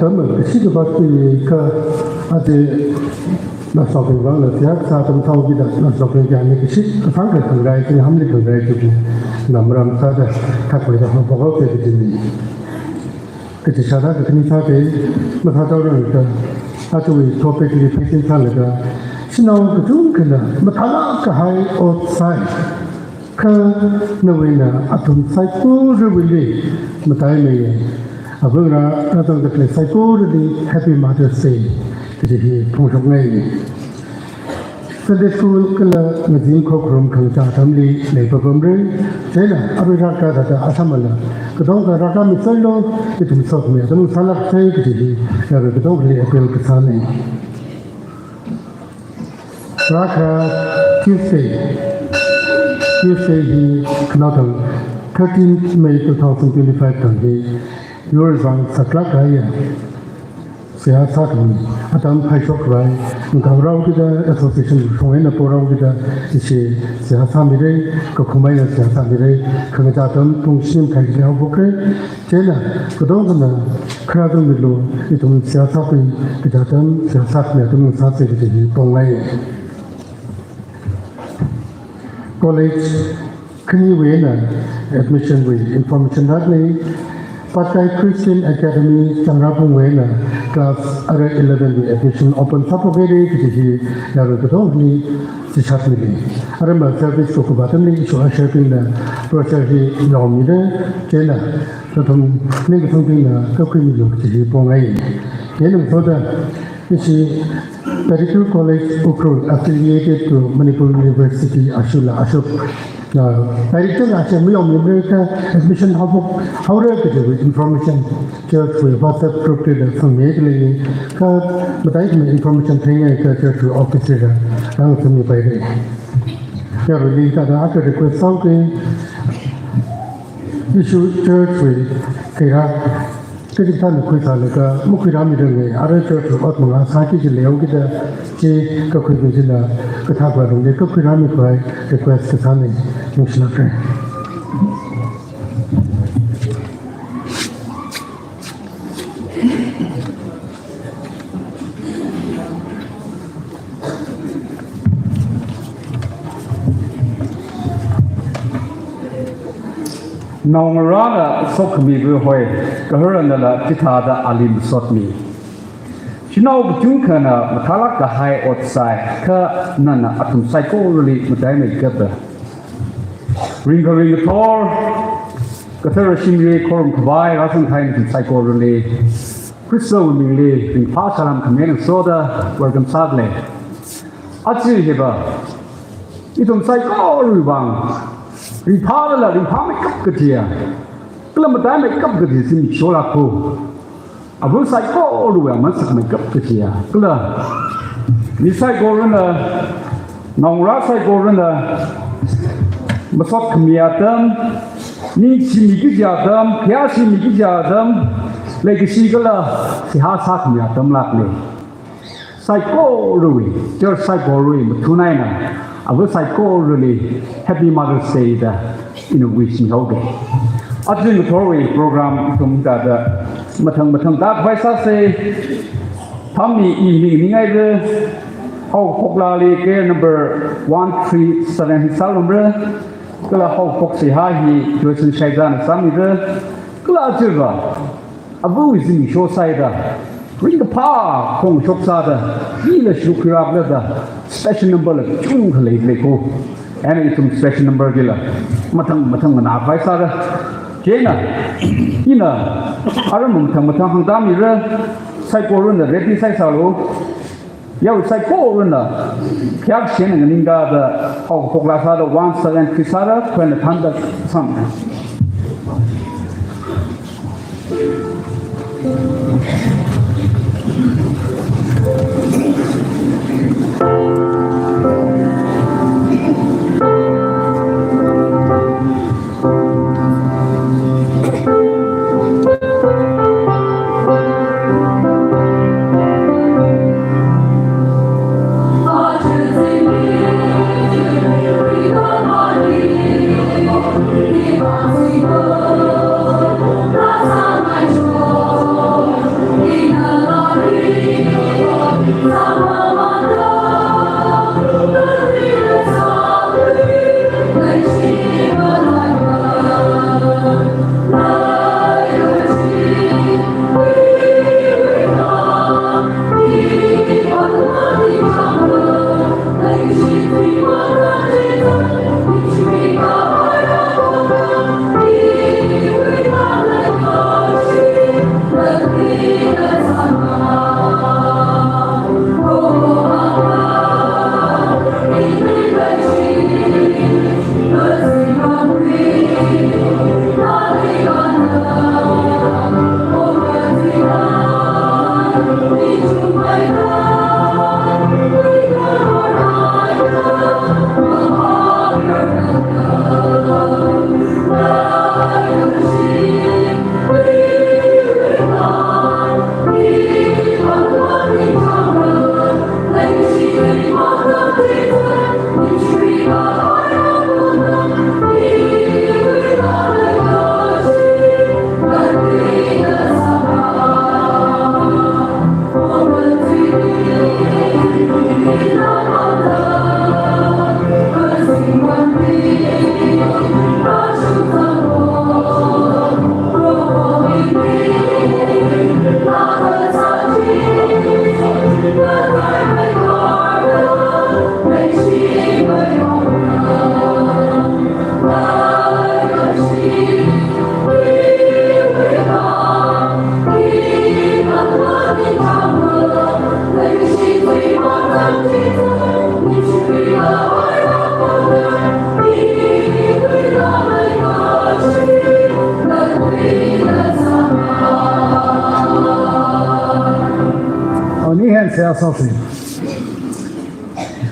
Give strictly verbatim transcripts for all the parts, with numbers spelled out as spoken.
Tamma kashi kabat tui ka ate na shopping bang la tiak sa tam thao kida na shopping kya ni kashi kasang ka khangai kina hamli khangai kina namram sa da thak wai da hong pokok te kini. Kachi shada ka kini sa te mathā tau rang ka atu wui topic li pheichin sa la ka shanao kachungkhana mathālāk kahai ot sai. Kha nawuina athum saikorawuili mataimeiya. Avāngarā rāzang kathei saikorali Happy Mother's Day kaji hi phongshokngai. Sunday school kala ngazin khokharum khangachā atamli leipapamra. Chieina arui rākā thāda asamala katonga rākāmi sālu, ithum sotmi atam sālāksei kaji hi yarui katongali appeal kasāna. Rākha Tuesday. Tuesday hi khanaothang thirteenth May two thousand twenty-five thang hi yurzang saklāk kahaiya seihā sākhami atam phaishok rai, ngkhangrao kida association shong eina porao kida ishi seihā sāmira, kakhum eina seihā sāmira, khangachā atam pung shim khai kida haophoka. Chieina katongana kharā tungmilu, ithum seihā sākhui kaja atam, seihā sākhami atam sāsa kaji hi pongai. College khaniwui eina admission wui information rākna, Pathai Christian Academy Changrapung wui eina class ara eleven wui admission open sāphok haira kaji hi yarui katongani shichat mili. Arama service ko kuba atamli isho usher bingna brochure hi yaomira, chieina nathum ningkathang bingna kakhuimilu kaji hi pongai. Chieina soda ishi Periyur College Ukhrul affiliated to Manipur University ashula ashuk. Na, Periyur la ashe mayaomira ka admission haophok haora kaji information church wui WhatsApp group li da sangmi khalei, kha mataimei information theingai ka church wui office li da rāngasakmi paira. Yaruili thāda aka request sāuka, ishi church wui khairā kachikathāna khuisālaga makhuirāmirangai, ara church wui ot mangā sāki kaji leihaokida chi kakhuibing china kathā khuirālungli kakhuirāmi khavai request kasāna, ningshilāka. Naongarāna sokhami bu hoi, gaharanala chithāda ali masotmi. Shanao kachungkhana mathālāk kahai ot sai, kha nana athum saikorali mataimeikapa. Ringkharing ngathor, kathara shimli khorum khavai rāsangkahai nathum saikorali Khristawui mingli ringphā salam khami eina soda welcome sādalei. Aja hiva ithum saikorawui vang ringphālala ringphāmeikap kajiya, kala mataimeikap kaji zimiksho lāka. Ava saikorawui aman sakmeikap kajiya, kala mi saikorana, naongarā saikorana masot khami atam, ningshimi kaji atam, khayāshimi kaji atam, leikashi kala seihā sākhami atam lākna. Saikorawui, church saikorawui mathun eina ava saikorali Happy Mother's Day da ina wish mihaoga. Aja ngathorwui program ithum thāda mathang mathang tākhavai sāsa. Thammi i ning ningai ve, haokaphok lali case number one three seven hi sālumra, kala haokaphok seihā hi Joyson Shaizana sāmira, kala aja va avawui zimiksho saida ringkaphā phongshok sāda, hila shukhirak lada special number la chungkha leilei ko. Eina ithum special number kila mathang mathang nganākhavai sāra. Chieina ina aram mathang mathang hāngtāmira, saikorana ready sāsālu. Yao saikorana kayākha shen nganingda da haokaphok lā sāda one seven three sāra, khuina thānda sam. Ani hen seihā sāsa.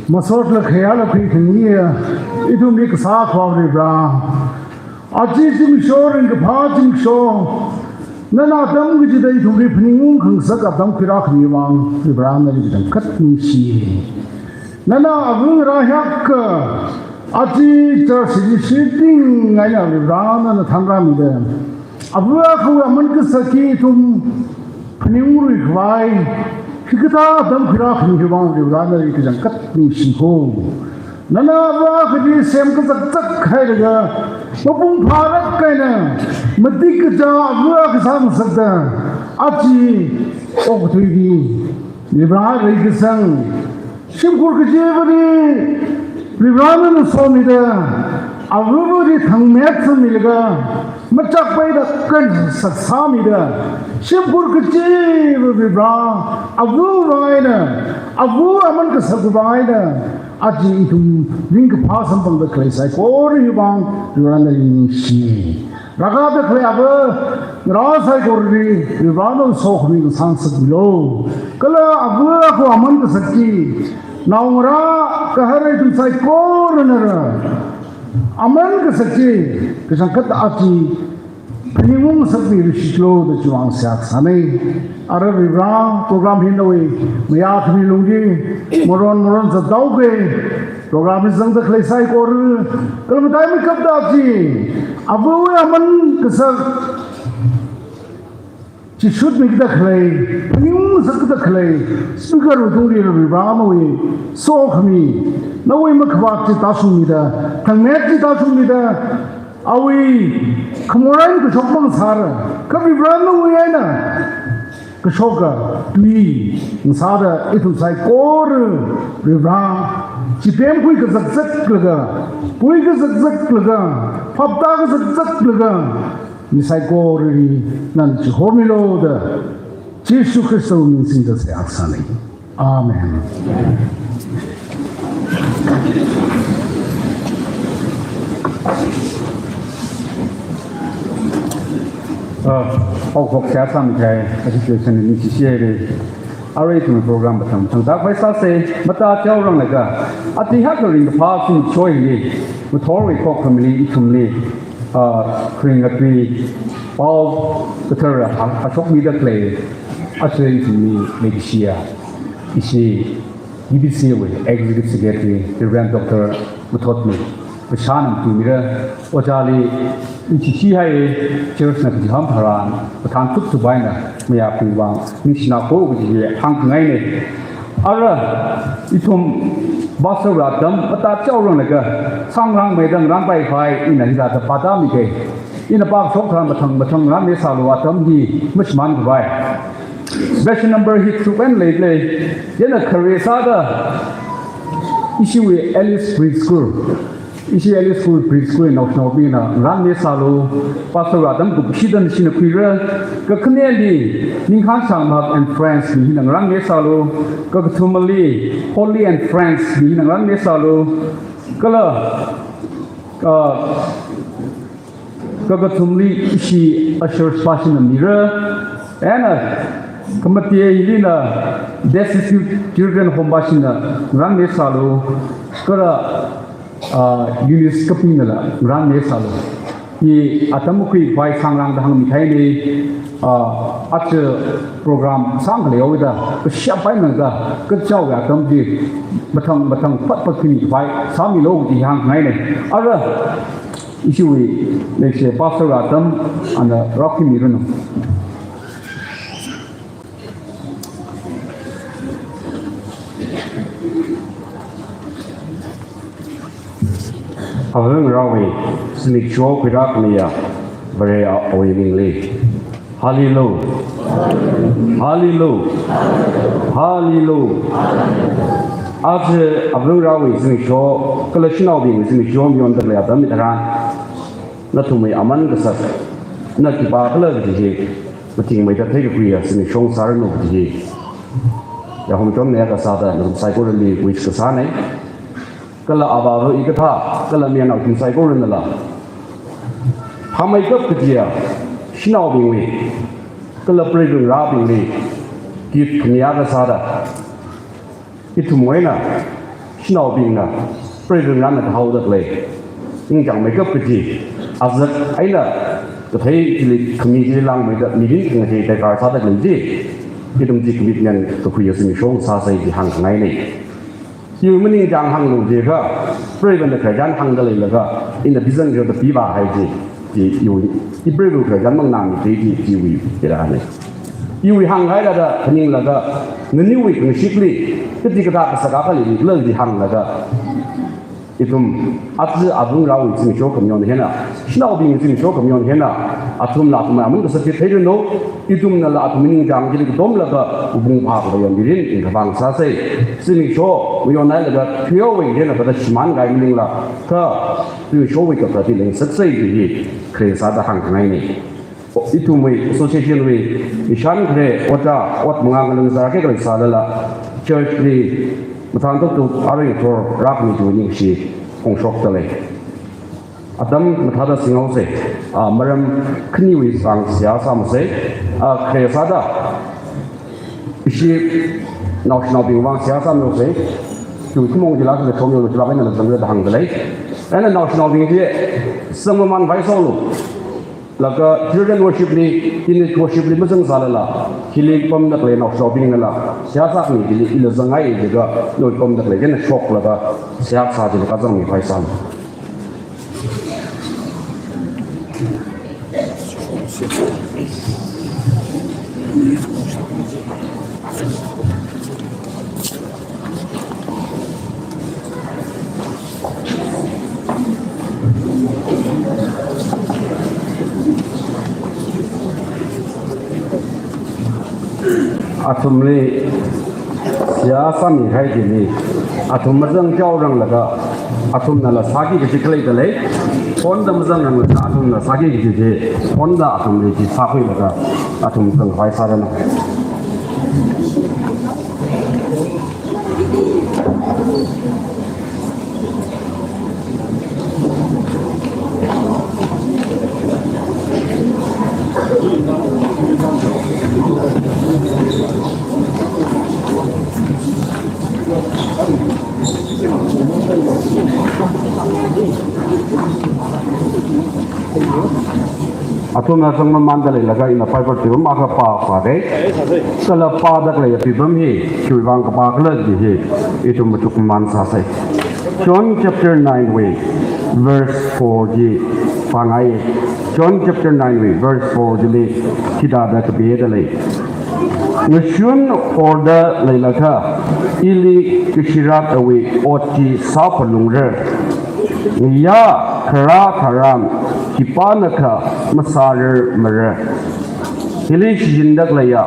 Masot la khayā la khui khangni ya, ithumli kasā khawri bra. Achi zimiksho, ringkaphā zimiksho, nana atam kachida ithumli phaningung khangasak atam khuirā khami vang, Varivara nali kachangkhat ningshi. Nana ava ngarā hiyākha, achi church li shitingngaina Varivara nana thanrāmida, ava akhawui aman kasakki ithum phaningungrui khavai, hikathā atam khuirā khami hi vang Varivara nali kachangkhat ningshi ko. Nana ava akhali semkazakzak hailaga, mapung phālāk eina, matik kachā ava akha sāngasakda, achi okathuili Varivara leikasang, shimkhur kachivali Varivara nana somida, avali thangmet sāmilaga, machak paida kansak sāmida, shimkhur kachiva Varivara, avawui vang eina, ava aman kasakwui vang eina, achi ithum ringkaphā samphangda khalei saikora hi vang Varivara nali ningshi. Rākada khalei ava ngarā saikorali Varivara nana sokhami ngasāngasakmilu. Kala ava akha aman kasakki naongarā kahar ithum saikorana rā aman kasakki kachangkhat achi phaningung ngasakmilu shitlo da chiwui vang seihā kasāna. Ara Varivara program hi nawui mayā khami lungli maron maron zatdao kei. Program hi zangda khalei saikora, kala mataimeikapta chi, avawui aman kasak chi shutmikida khalei, phaningung ngasakda khalei speaker wui tungli Varivara nawui sokhami, nawui makhavāt chi tāshungmida, thangmet chi tāshungmida, awui khamor eina kashok mang sāra, kha Varivara nawui eina kashoka tui ngasāda ithum saikora Varivara, chipemkhui kazakzaklaga, pui kazakzaklaga, phaptā kazakzaklaga, mi saikorali nana chihomilu da Jishu Khristawui ming singda seihā kasāna. Amen. Ah, haophok seihā sāmikahai, ashi Jishu ningshi haira. Arui ithumwui program mathang mathang tākhavai sāsa, matateoranglaga, athishurda ringkaphā zimiksho hili, ngathorwui khokhameili ithumli, ah, kharinga tui, pao kathara ha, hashokmida khalei, aja ithumli leikashiya, ishi U B C wui Executive Secretary, Reverend Doctor Mathotmi, pashana matumira, ojāli ningshi haira, church na kaji ham tharan, pathan thup thup eina mayākhui vang ningshina ko kaji hāngkhangaina. Ara, ithum pastor atam matā chaoranglaga, sāngarāngmeida ngarānpai khavai ina hithāda pāda mike. Ina pāshok tharan mathang mathang ngarānmei sālu, atam hi mashimān khavai. Batch number hi three N lei lei, chieina khare sāda ishiwui Alice Preschool. Ishi Alice School Preschool naoshinaobingna ngarānmei sālu, pastor atam kupshida nashina khuira, kakhaneli Ningkhan Sangmak and Friends bing hina ngarānmei sālu, kakathumali Holly and Friends bing hina ngarānmei sālu, kala, ah, kakathumali ishi ushers pāshina mira, ena khamate hilina Destitute Children Home pāshina ngarānmei sālu, kala ah, Eunice Kapingnala ngarānmei sālu. I atam khuikhavai sāngarāngda hāngmi kahaina, ah, aja program sāngkhalei haoda, kashap paimangda, kachaowui atam chi mathang mathang phat phat khami khavai sāmilu kaji hāngngaina. Ara, ishiwui, next pastor atam, ana rākhuimiranu. Avāva̱ ngarāwui zimiksho khuirākhamiya Vare awui mingli. Hallelujah. Hallelujah. Hallelujah. Aja avāva̱ ngarāwui zimiksho, kala shanaobingwui zimiksho mayonda khalei atam hitharan, nathumwui aman kasak, na khipākhala kaji hi mathingmeida theikakhuiya zimiksho ngasāranu kaji hi, yahomchonna kasāda nathum saikorali wish kasāna. Kala avāva̱ hikathā, kala mayarnao ithum saikoranala, phāmeikap kajiya shanaobingwui, kala preivā̱ ngarābingli gift khamiya kasāda, ithumwui eina shanaobingna, preivā̱ ngarāna kahaoda khalei ningchāngmeikap kaji, azak eina kathei chili khami chili langmeida mirin khangatei darkar sāda khalei chi, ithum chi commitment kakhuiya zimiksho ngasāsa kaji hāngkhangaina. Iwui maningchāng hānglu jiakha, preivā̱na khararchan hāngda leilaga, ina vision kharāda pivāhai chi, chi iwui, i preivā̱ khararchan manganāmi chi, chi iwui, chi rāna. Iwui hāngkahai thāda phaninglaga, naniwui khangasikli, kachi kathā kasā kakhali khala chi hānglaga, ithum aja avāva̱ ngarāwui zimiksho khamayon hina, shanaobingwui zimiksho khamayon hina, athumla athumwui aman kasak chi theiranu, ithumnala athumwui ningchāng chili katomlaga, ungpung phākhavai mirin ringkaphā ngasāsa. Zimiksho mayonhailaga, khuihaowa hina kathāda shimānkahai maningla, kha zimikshowui kaphā chi lengsaksa kaji hi khare sāda hāngkhangaina. Ithumwui association wui, ishan khare, ojā, ot manga ngalung zar kekar sālala, church li mathānthuktuk arui thor rākhami chi ningshi phongshokda lei. Atam mathāda singhaosa, ah, maram khaniwui vang seihā sāmasa, ah, khare sāda ishi naoshinaobing vang seihā sāmihaosa, chi kumong jila kala chomyo jila kaina zangra da hāngda lei. Eina naoshinaobing chi zangmamān vai sālu. Laga children worship li, teenage worship li mazangsālala, hili pamda khalei naoshinaobingnala seihā sākhami chili ila zangngai jiakha, nawui pamda khalei china shoklaga seihā sā chili kazangmi vai sālu. Athumli seihā sāmihai chili, athum mazang chaoranglaga, athumnala sāki kaji khalei dalei, phonda mazangranglaga, athumna sāki kaji chi, phonda athumli chi sākhuilaga, athum zangkhavai sāranu. Athumna zangmamānda leilaga ina Bible tuipam akha pāsāda. Kala pāda khalei tuipam hi, khiwui vang kapākhala kaji hi, ithum machukmamān sāsa. John chapter nine wui verse four chi pāngai. John chapter nine wui verse four chili hithāda kapida lei. Ngashun horda leilakha, Ili kashiratwui ot chi sāphalungra. Ngayā kharā tharan khipānakha masārarmara. Hili shichinda khaleiya,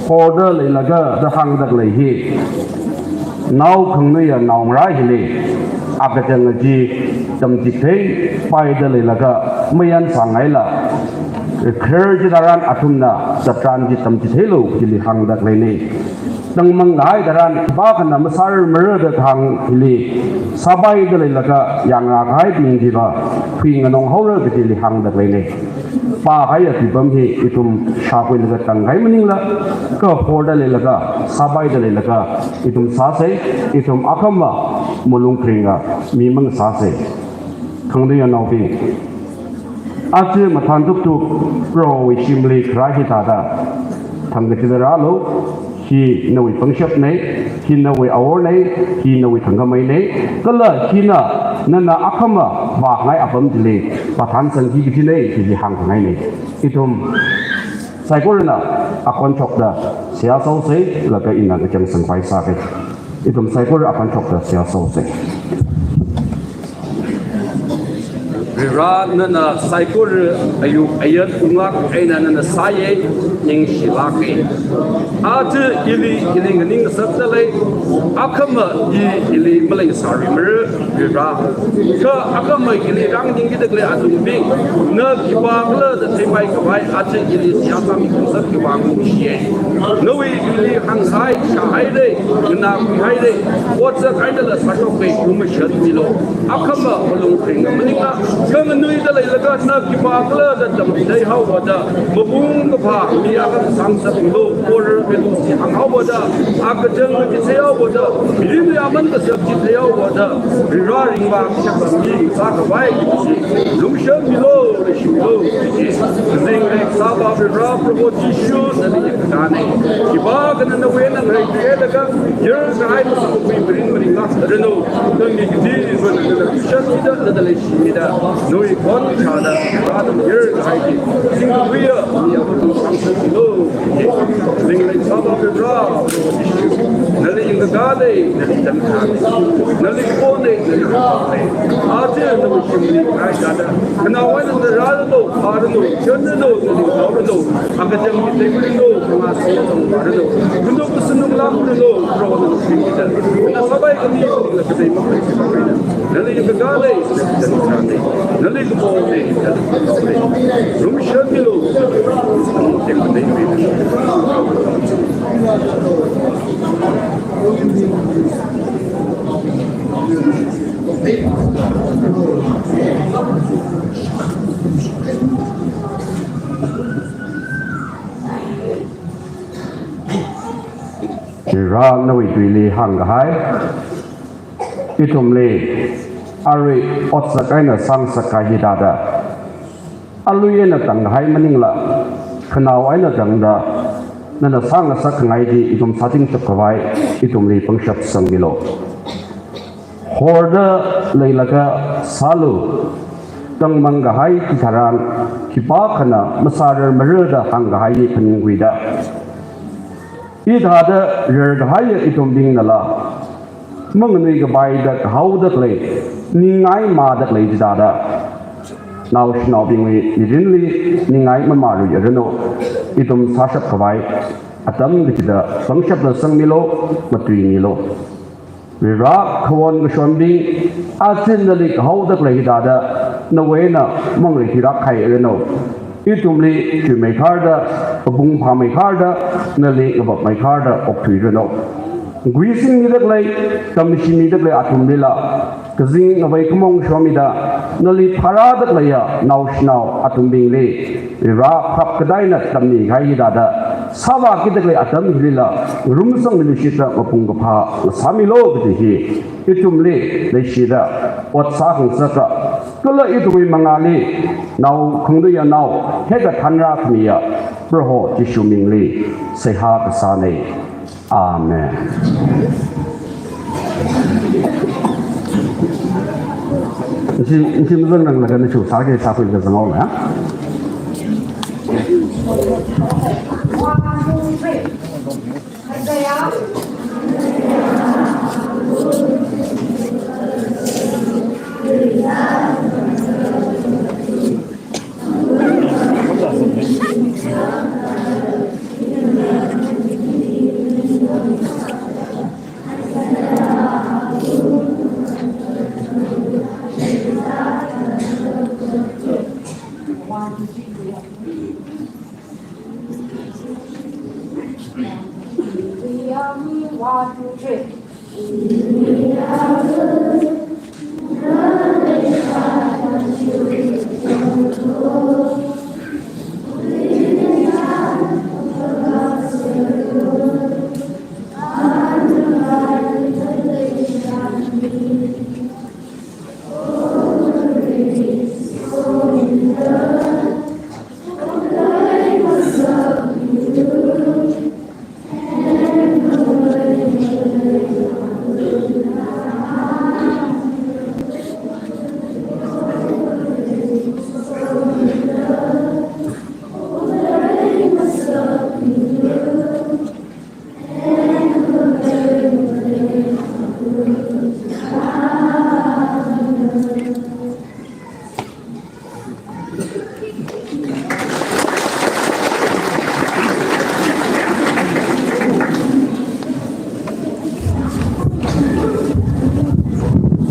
horda leilaga da hāngda khalei hi, nao khanganuiya naongarā hili akachang chi tamchitheipaida leilaga mayansāngaila, kharar chitharan athumna zatran chi tamchitheilu chili hāngda khaleina. Tangmang kahai tharan khipākhana masārarmara da kahāng hili sāpaida leilaga yangra kahaibing chiva khuinganong haora kajili hāngda khaleina. Pākahaiya tuipam hi ithum shākhuilaga tangkahai maningla, kha horda leilaga, sāpaida leilaga ithum sāsa, ithum akhama malung kharinga mi mangasāsa. Khanganuiya naobing, aja mathān tuktuk Prohowui shimli kharā hithāda thangkachida rālu. Hi nawui pangshapna, hi nawui aworna, hi nawui thangkhameina, kala hina nana akhama vāngai apam chili vāthansangki kajina, chili hāngkhangaina. Ithum saikorana akhon shokda seihā sosa, laga ina kachang sangpai sāka. Ithum saikora akhon shokda seihā sosa. Varivara, nana saikora ayuk ayat unglāk eina nana sāya, ningshilāka. Aja ili, ili nganing ngasakda lei, akhama i ili maleisāluimara, Varivara. Kha akhama ili rānganingkida khalei athumbing, na khipākhala da theimei khavai aja ili seihā sāmi khangasak chiwui vang ningshiya. Nawui ili hānghaira, shāhaira, nganākhuihaira, otsak eina la sāshokka, lumashanmilu. Akhama malung kharinga maningla, khanganuida leilaga na khipākhala da tamchitheihaowa da, mapung kaphā mi akha sāngasakmilu, or velusi hānghaowa da, akachang chitheihaowa da, mirinwui aman kasak chitheihaowa da, Varivara ringvā kashak mi sākhavai chi lumashanmilu, leishimilu. Chi, kazingli kasāva Varivara Proho Jishu, nali yangkakāna. Khipākhana nawui eina ngareithuilaga yarkahai masākhui mirin maringlākranu. Tangki kati rinva nana kushanmida, nana leishimida, nawui khon shāda, Varivara nana yarkahai chi singkhuiya mi akha sāngasakmilu. Kazingli kasāva Varivara Proho Jishu, nali yangkakāna, nali tankakāna, nali kapona, nali ripana. Aja nawui shimli kharā hithāda, khanaowa eina rāranu, phāranu, chānranu, nali ngaoranu, akachang chitheimiranu, khangaso tangvāranu, khanuk kasanung langmāranu, Proho nana singkhuida, nana sāpai khami maningla katei makhalei sāpai. Nali yangkakāna, nali tankakāna, nali kapona, nali ripana. Lumashanmilu, nali tekmatei. Varivara nawui tuili hāngkahai, ithumli arui otsak eina sāngasakkahai hithāda, alui eina tangkahai maningla, khanao eina tangda nana sāngasakkhangai chi ithum sāchingshap khavai ithumli pangshap sangmilu. Horda leilaga sālu, tangmang kahai chitharan khipākhana masārarmara da hāngkahai hi phaningkhuida, hithāda rarkahaiya ithumbingnala manganui kapaida kahaoda khalei, ningai māda khalei chithāda naoshinaobingwui mirinli ningai mamāluiranu. Ithum sāshap khavai atam kachida pangshapla sangmilu, matuimilu. Varivara, khawon kashonbing, aja nali kahaoda khalei hithāda nawui eina mangareithuilāk khairanu. Ithumli chuimeikharda, apung phāmeikharda, nali ngavapmeikharda okthuiranu. Nguisingmida khalei, tamshimida khalei athumlila kazing ngavei khamong shomida, nali phārāda khaleiya naoshinao athumbingli Varivara phap kadaina tammikahai hithāda, sāvākida khalei atam hilila ngarumsangmiluishitda mapung kaphā ngasāmilu kaji hi ithumli leishida ot sākhangasaka, kala ithumwui mangāli nao khanganuiya nao hekathanrā khamiya Proho Jishu mingli seihā kasāna. Amen. Nchi, nchi mazangranglaga nathum sāki sākhuilaga zanghaolu, ha? Isaiah One, two, three.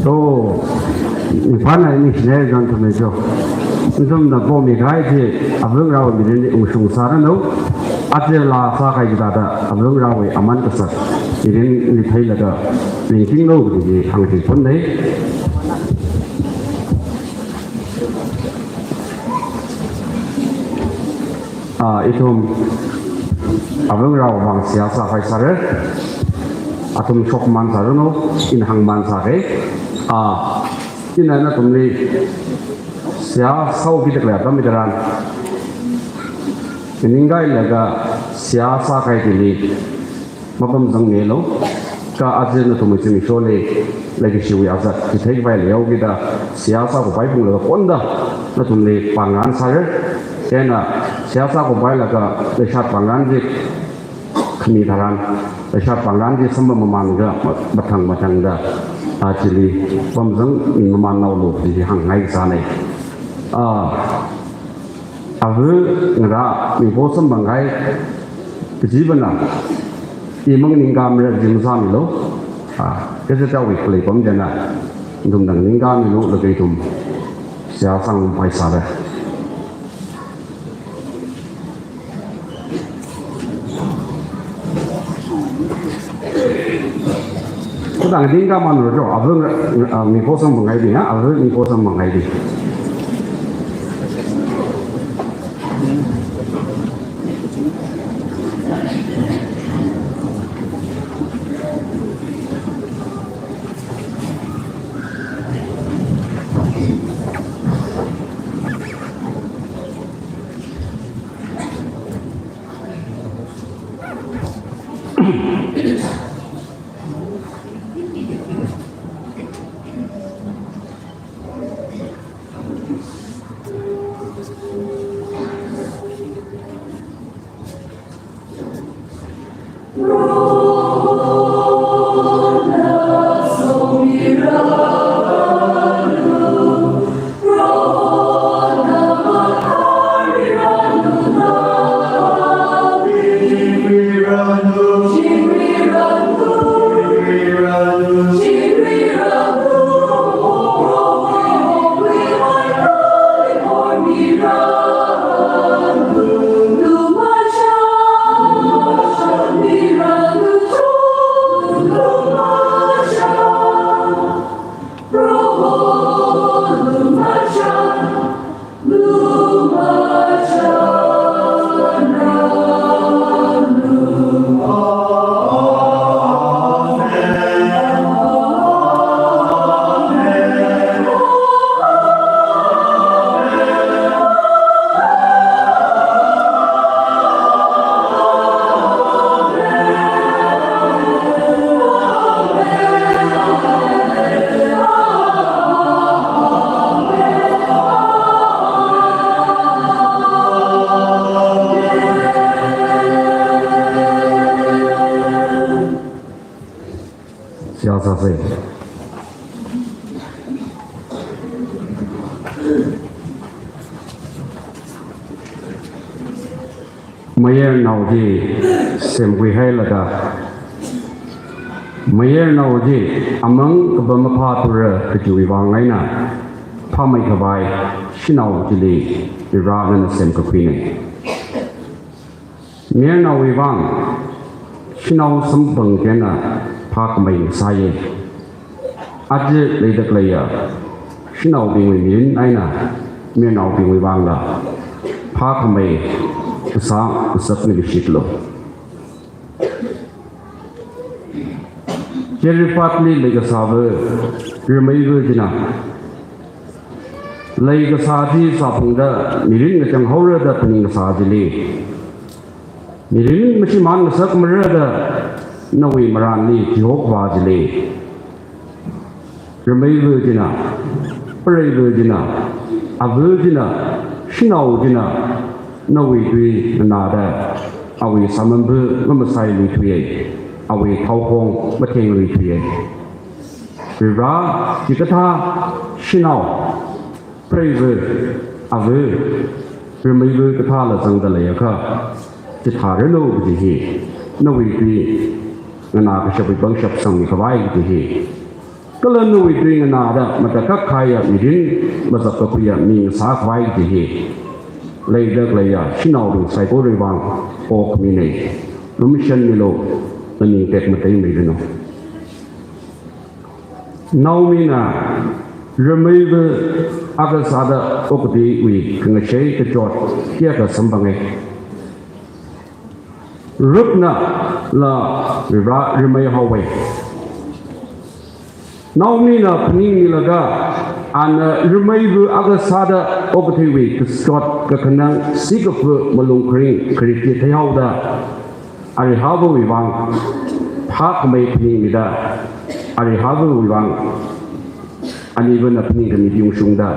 So, ipana ini sine jon tumi jo. Ithumna pomi kahai chi, Avāva̱rao mirinli ungshung sāranu. Aja laa sākahai chithāda, Avāva̱raowui aman kasā mirinli theilaga ringting lo kaji hāngchiphun nei. Ah, ithum Avāva̱rao vang seihā sākahai sāra. Athum shokman sāranu, ina hāngman sākahai. Ah, ina nathumli seihā sāhaokida khalei atam hitharan, ningkahailaga seihā sākahai chili mapamzangmilu, kha aja nathumwui zimiksholi leikashiwui azak chithei khavai leihaokida seihā sākhuipai phunglaga konda nathumli pāngngaran sāra. Chieina seihā sākhuipailaga leishat pāngngaran chi khami tharan, leishat pāngngaran chi samphang mamānlaga mathang mathangda, ah, chili pamzang mamānnaolu kaji hāngngai kasā nei. Ah, Avāva̱ ngarā mipho samphang kahai kachivana, imang ningkhamira jim sāmilu, ah, kaja tawui khalei pam china, ithumna ningkhamilu laga ithum seihā sāngarumpai sāra. Kha tangda ningkhamanlu jo, Avāva̱, ah, mipho samphang kahaibing, ah, Avāva̱ mipho samphang kahaibing. Seihā sāsa. Mayarnao chi semkhuihailaga, mayarnao chi amang kapam maphāthura kajiwui vang eina phāmeikhavai shanao chili Varivarana semkakhuinei. Mayarnaowui vang shanao samphang eina phākhamei sāya. Aja leida khaleiya shanaobingwui mirin eina mayarnaobingwui vangla phākhamei kasā ngasakmiluishitlu. Zarephathli leikasāva rameiva china, leikasā chi sāphungda mirin ngachang haora da phaning kasā chili, mirin mashimān ngasakmara da nawui marānli chihokhavā chili, rameiva china, preiva china, ava china, shanao china nawui tui nganāda awui sāmamva ngamasailuithuya, awui thaokhong mathengluithuya. Varivara, chikathā shanao, preiva, ava, rameiva kathāla zangda leiakha, chithāranu kaji hi nawui tui nganā kashapwui pangshap sangmikhavai kaji hi, kala nawui tui nganāda matakhak kahaiya mirin mazapkakhuiya mi ngasākhavai kaji hi leida khaleiya shanaobing saikorawui vang okmina. Lumashanmilu, naning tekmateimeiranu. Naomina rameiva akha sāda okathuiwui khangachei kachot kayākha samphanga. Ruthna la Varivara ramei haowa. Naomina phaningmilaga, ana rameiva akha sāda okathuiwui kachot kakhanang sikafa malung kharing kharit chi theihaoda, arihāvawui vang phākhamei phaningmida, arihāvawui vang anivana phaningkhami ungshungda,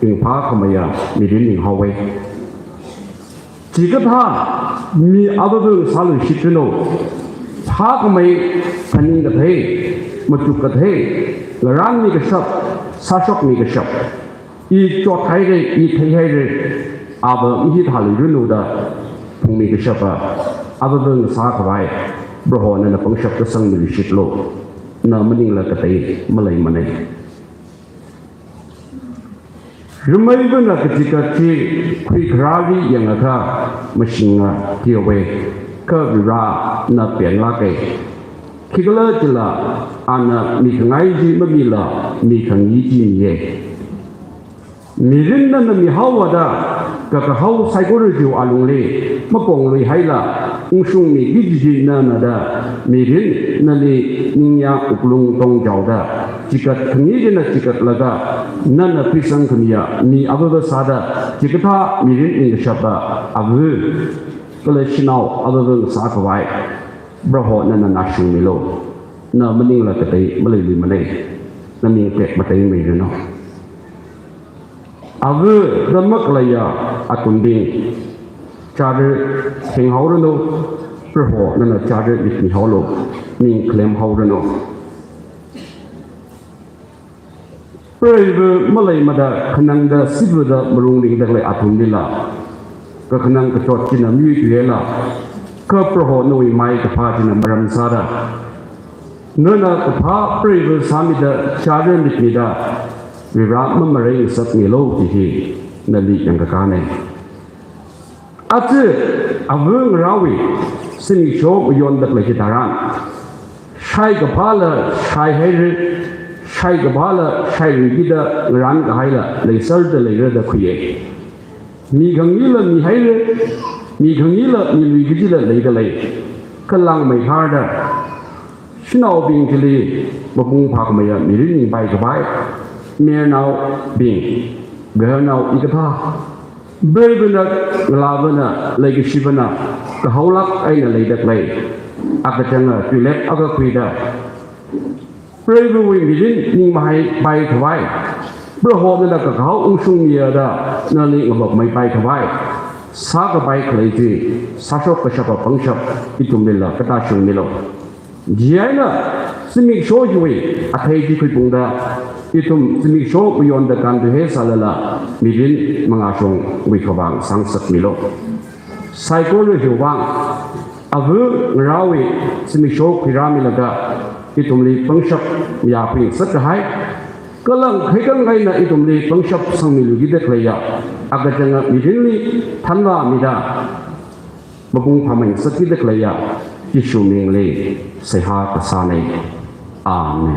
ringphākhameiya mirin ning haowa. Chikathā mi avava ngasāluishitranu, phākhamei phaning kathei, machuk kathei, ngaranmi kashap, sāshokmi kashap, i chothaira, i theihaira, ava mahithāluiranu da phungmi kashapa avava ngasākhavai Proho nana pangshap kasangmiluishitlu. Na maningla katei maleimana. Rameivana kachikat chi khuikharāli yangakha mashinga tiawe, kha Varivarana penlāka. Khikhalajila ana mikhangai chi mamila mikhangi chi miya. Mirin nana mihaowa da kakahao saikora chiwui alungli mapongluihaila ungshungmiki kaji nana da mirin nali ningyāng wuklung tongchaoda, chikat khani china chikatlaga nana khuisangkhamiya mi avava sāda, chikathā mirin ningkashapa ava kala shanao avava ngasākhavai Proho nana nashungmilu. Na maningla katei maleiluimana. Naning tekmateimeiranu. Ava da makhaleiya atumbing, chara thenghaoranu, Proho nana chara mitmihaolu, ning khalemhaoranu. Preiva maleimada khanangda sivada malung ringda khalei athumlila kakhanang kachot china miyuithuihaila, kha Proho nawui mai kaphā china maram sāda, nana kaphā preiva sāmida chara mitmida, Varivara mamarei ngasakmilu kaji hi nali yangkakāna. Aja ava ngarāwui zimiksho mayonda khalei hitharan, shaikaphāla shaihaira, shaikaphāla shailuikida ngarānkahaila leiserda leira da khuiya. Mikhangila mihaira, mikhangila miluiki kajila leida lei. Kha langmeikharda shanaobing chili mapung phākhameiya mirin ningpaikhavai, mayarnaobing, gaharnao hikathā, preivana, ngalāvana, leikashivana kahaolāk eina leida khalei, akachanga tuilep akha khuida, preivawui mirin ningmahaipaikhavai, Proho nana kakahao ungshungmiya da nali ngavapmeipaikhavai sākapai khalei chi, sāshok kashapa pangshap ithumlila katāshungmilu. Chieina zimiksho hiwui athei chi khuiphungda, ithum zimiksho mayonda kānthuihai sālala, mirin mangāshongwui khavang sāngasakmilu. Saikora hiwui vang, ava ngarāwui zimiksho khuirāmilaga, ithumli pangshap mayākhui ngasakkahai, kala ngakhaikang eina ithumli pangshap sangmiluikida khaleiya, akachanga mirinli thanvāmida mapung phāmei ngasakkida khaleiya, Jishu mingli seihā kasāna. Amen.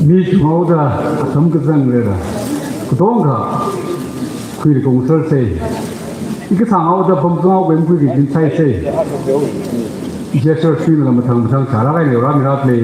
Mi chunghaoda atam kazang leira. Katonga khuiri kongser sei. Ika sanghaoda pamzanghaoda khuiri kongser sei. Jesur swin la mathang mathang sāra kahaina rāmira play.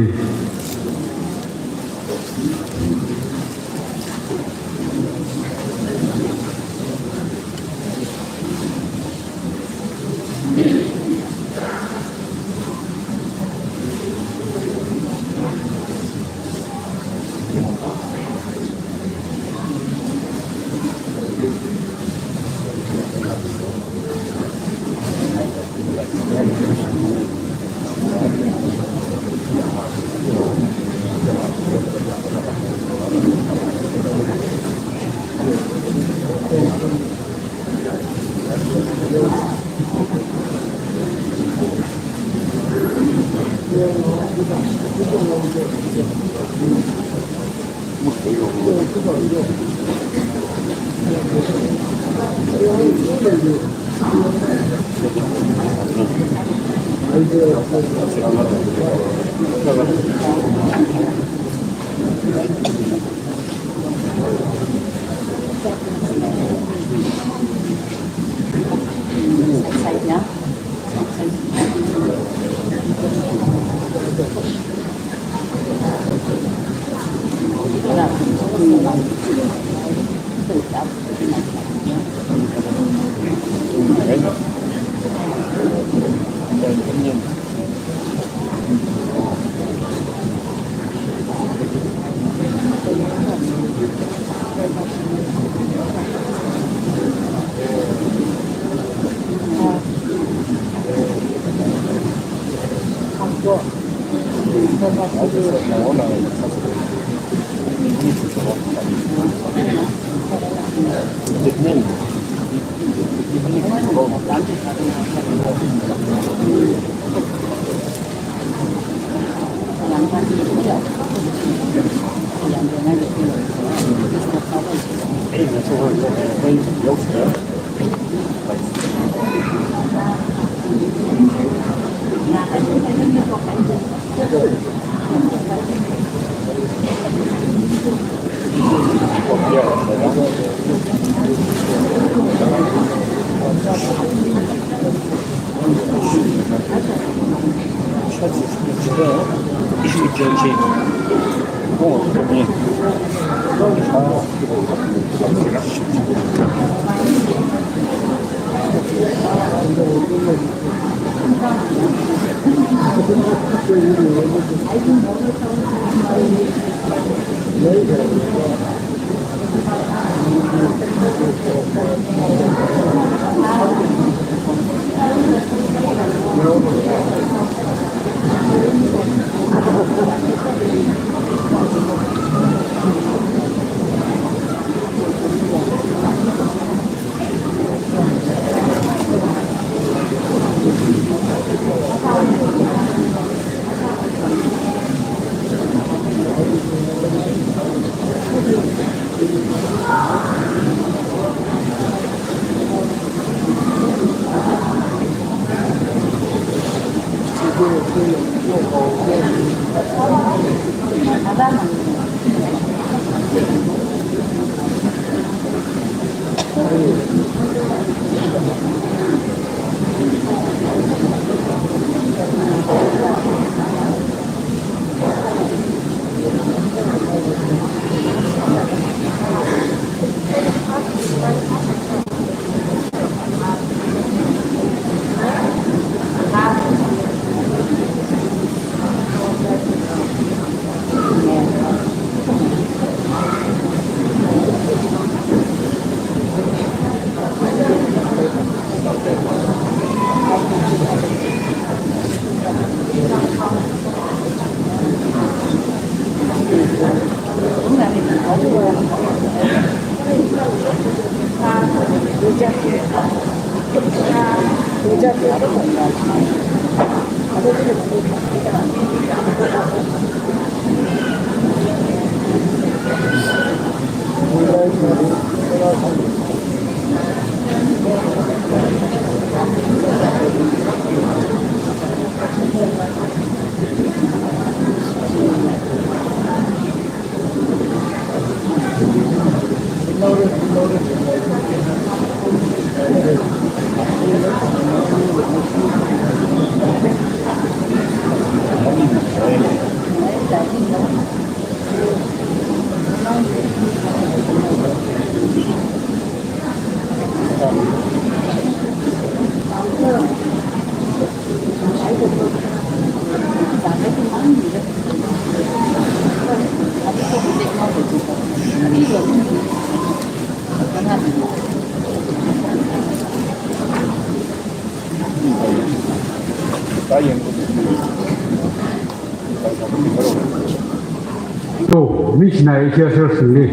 To, mi china i share share singli.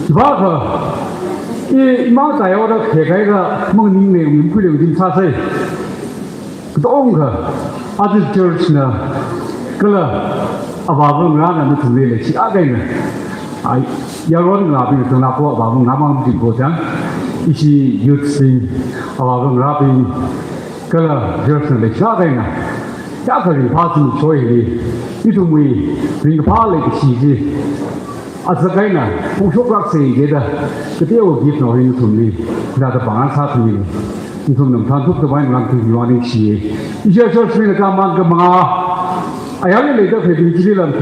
Chibakha, i, imang tayo da khe kai ka, mang ning ne, ngim kule ngim sa sai. Katonga, aja church na, kala, avāva ngarāna nathumli leishi akha eina. Ai, yaron ngarābing tangna ko avāva ngarā mang jing ko chang. Ishi youth sing, avāva ngarābing, kala church na leishi akha eina. Yākha ringphā sing soi hili, ithumwui, ringphā leishi chi. Aja kaina, pungshok lāksei jida, kateowa gift no hi nathumli, jida pāng sāthumli, nathumna mathān thup tavai ngarān thumli vāningshi. Ishi church mina kaman kamanga, ayarli leida khalei bing chili lam.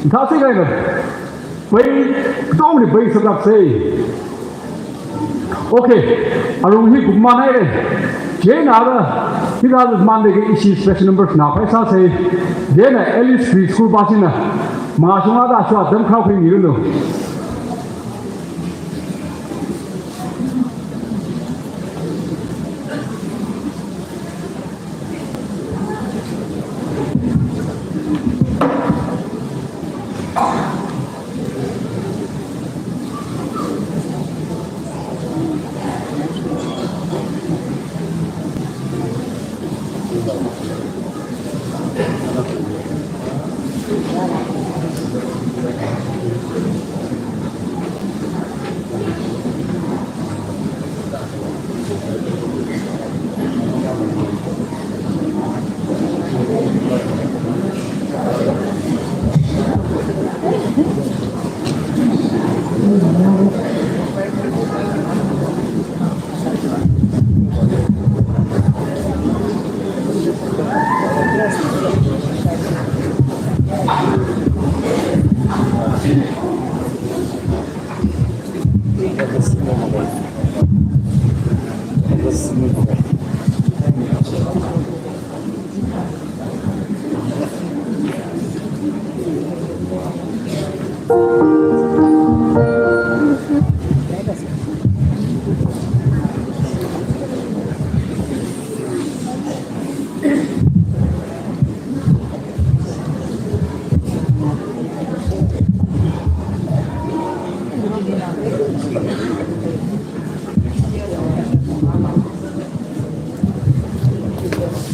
Thāsei kaina, pai, katongli pai sālāksei. Okay, arong hi kupman haire. Chieina ara, hithāda Monday ki ishi special number na phaisāsei. Chieina Alice Preschool ba china, mangā shunga da shwa dam khao khui miranu.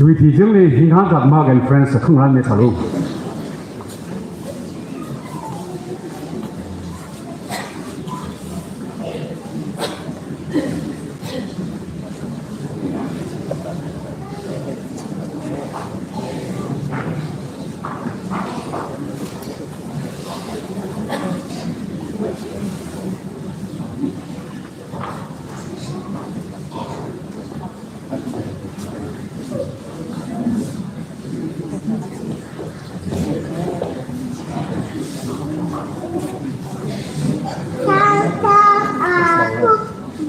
Lui ti jingli hing hang tak ma gan friends khangarān me thalu. Tata, aku,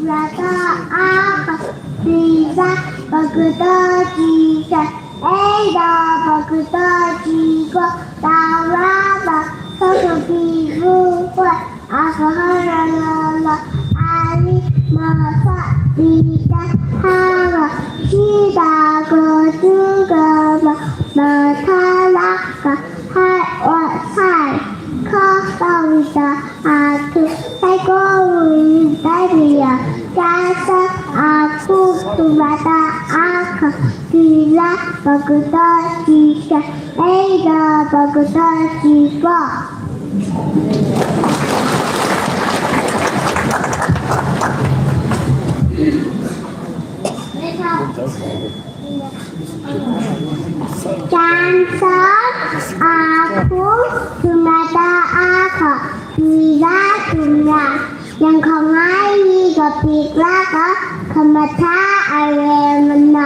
brother, apa, bisa, bagda, bisa, eh, da, bagda, jiko, tawa, ba, sosoki, bukwa, asaharalala, ali, masa, bisa, hawa, sida, gotu, gama, matalaka, hai, wa, sai, kha, kawita, atu, saikora, tailia, kasa, aku, tuma, Ata akha, tila pakuta chika, eida pakuta chipa. Chānsa akhum, thumrada akha, tila thumra. Yangkhangai hi kapiklaga khamathā aremana.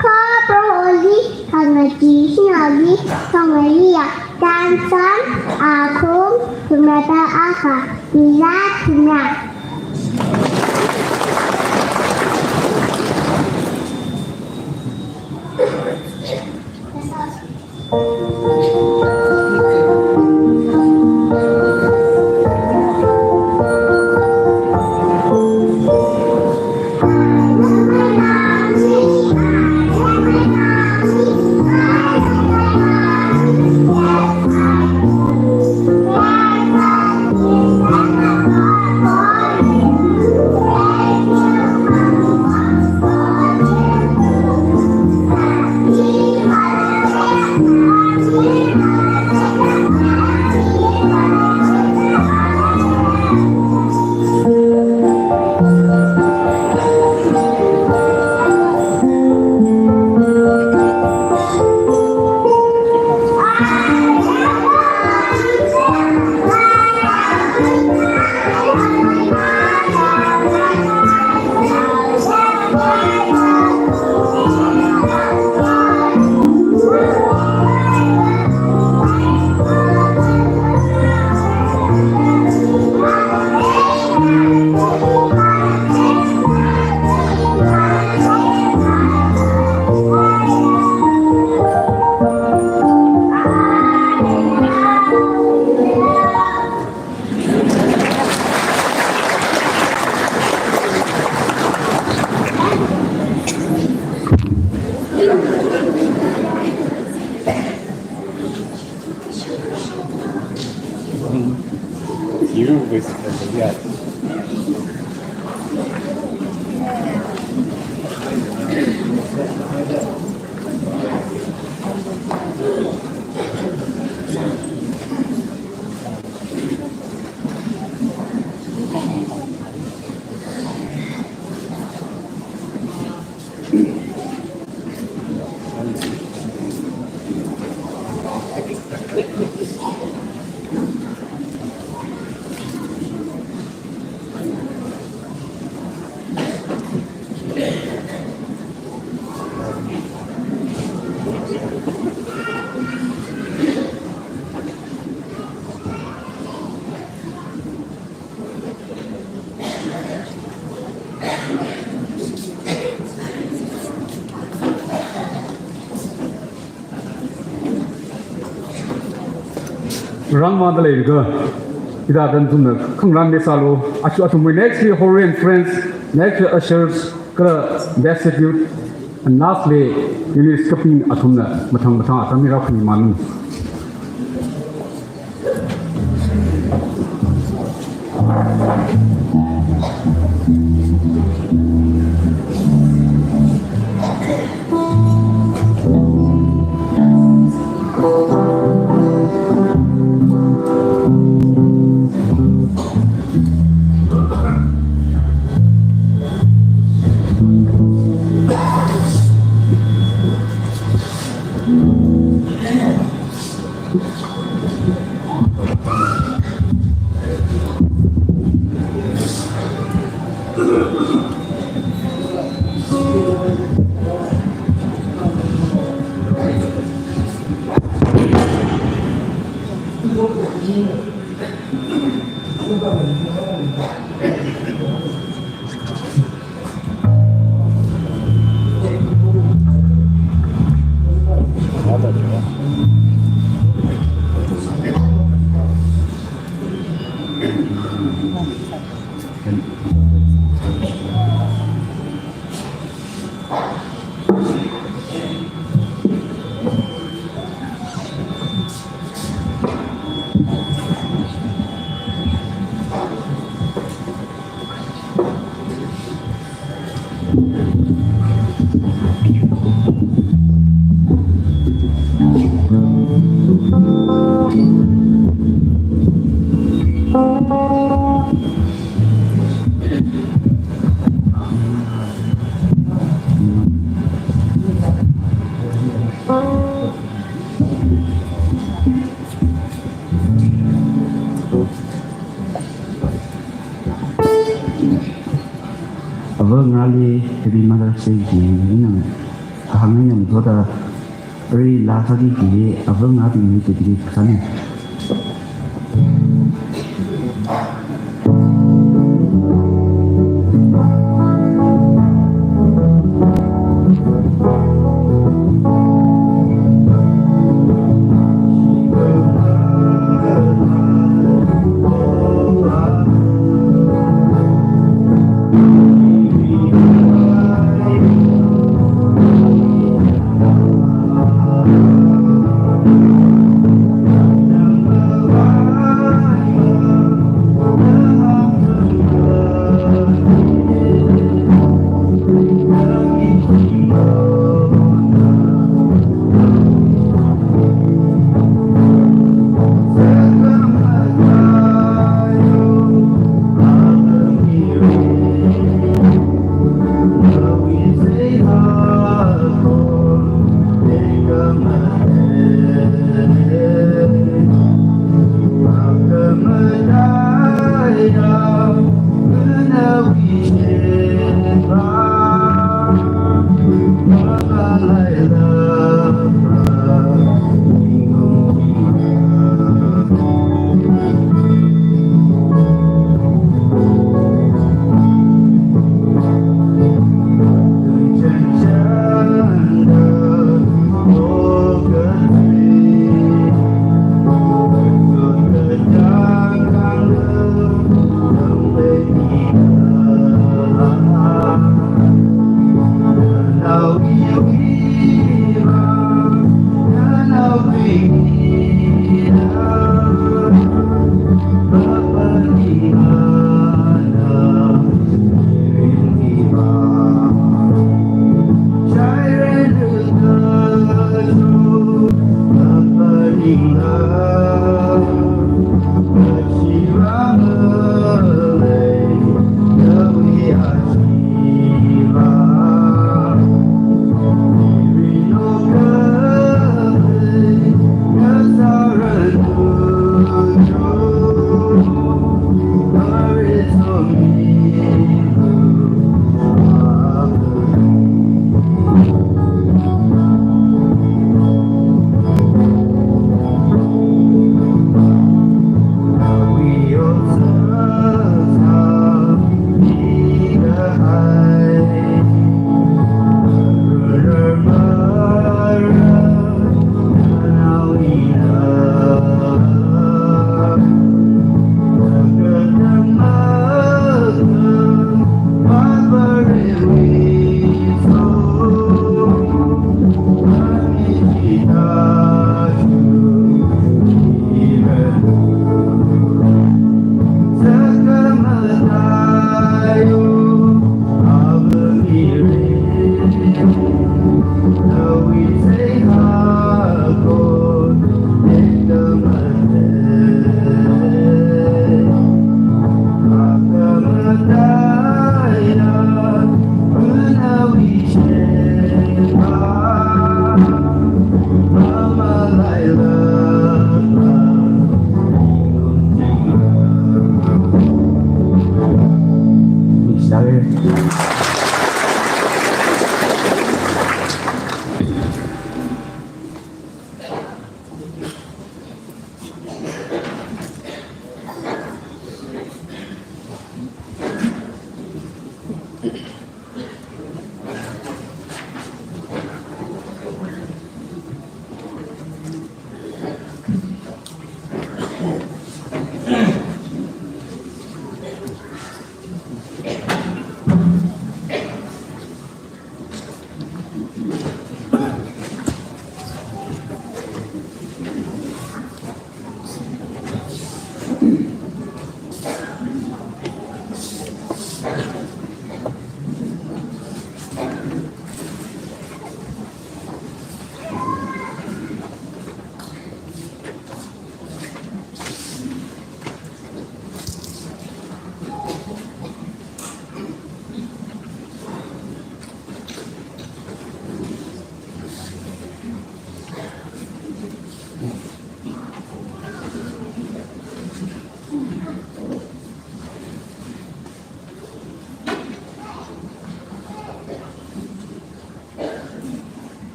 Kha Proholi khangachee shinali khangaiya. Chānsa akhum, thumrada akha, tila thumra. Rāngmada leilaga, hithāda nathumna khangarān misālu, achu athumwui next week Hori and Friends, next week ushers, kala Best Tribute, and lastly, Eunice Kaping athumna mathang mathang atam mirākhuimalu. Ava ngarāli Happy Mother's Day kaji eina kahāng eina ngathor da, aruila sāki kaji ava ngarābingli dedicated sāna.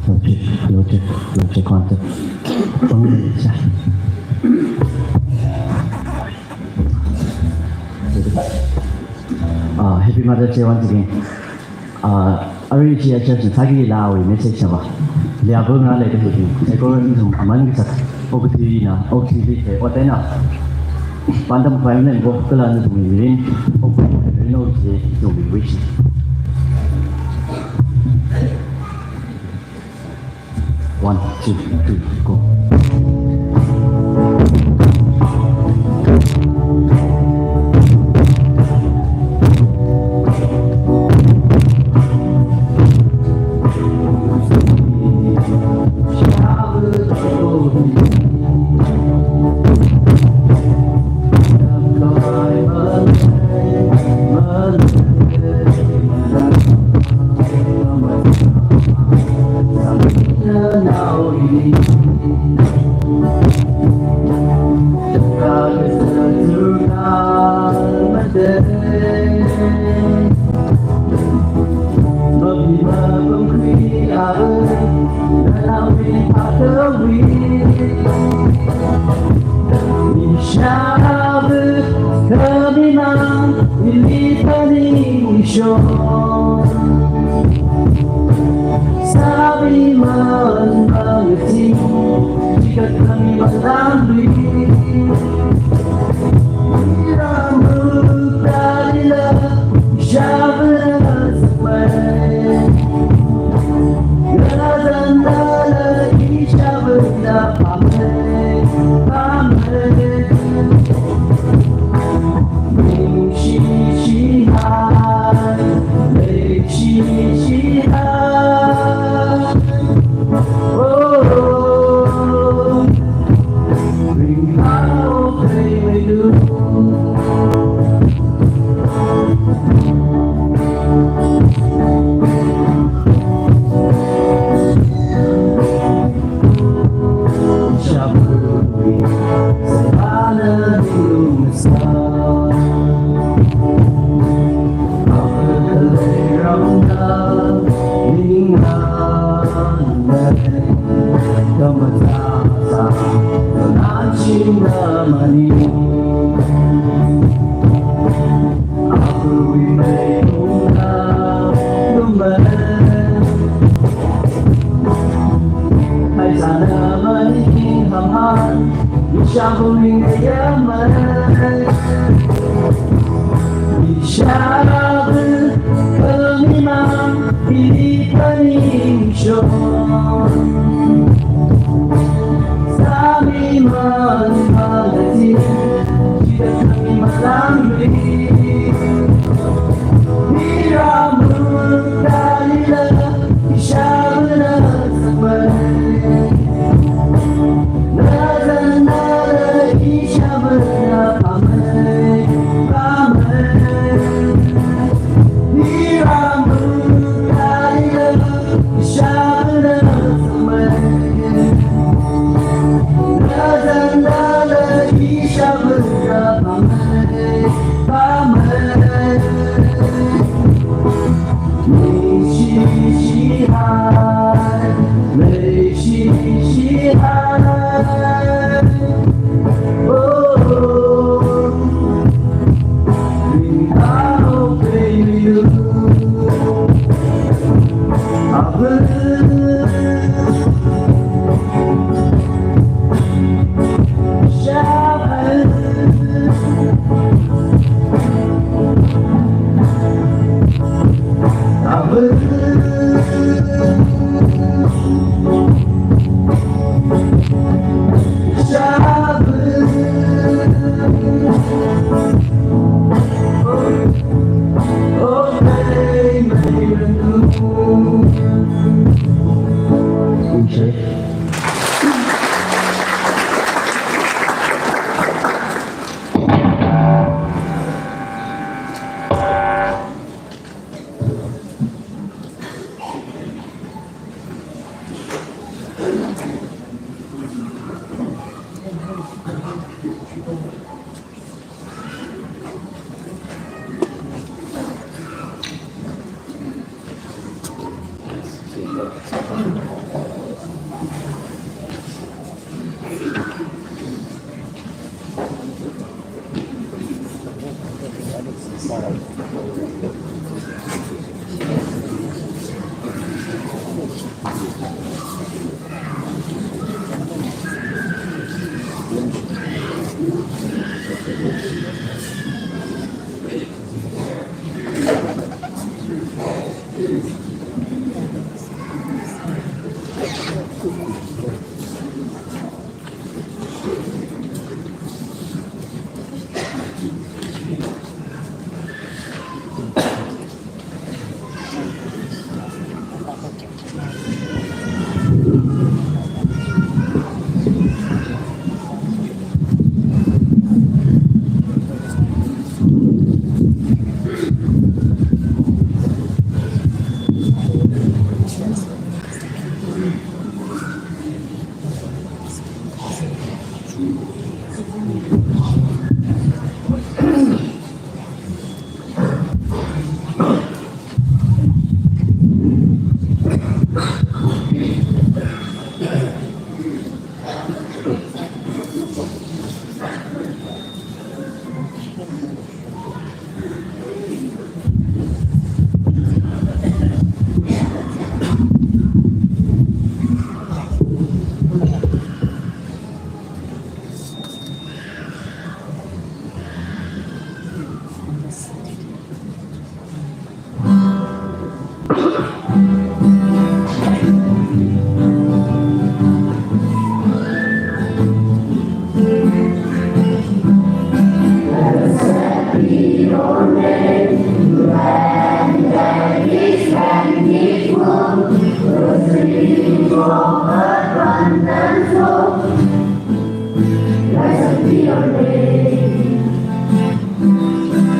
Logic, logic, logic contact. Ah, happy Mother's Day once again. Ah, arui chi church na sāki lawui message na ba. Lia bo na le de hi. Sai ko ran zung man ki sak. Okathuina, okathuili te, oteina. Pandam khavai malei ko, kala nathum mirin, okathuina, okathuili, nathum mirin. One, two, three, go.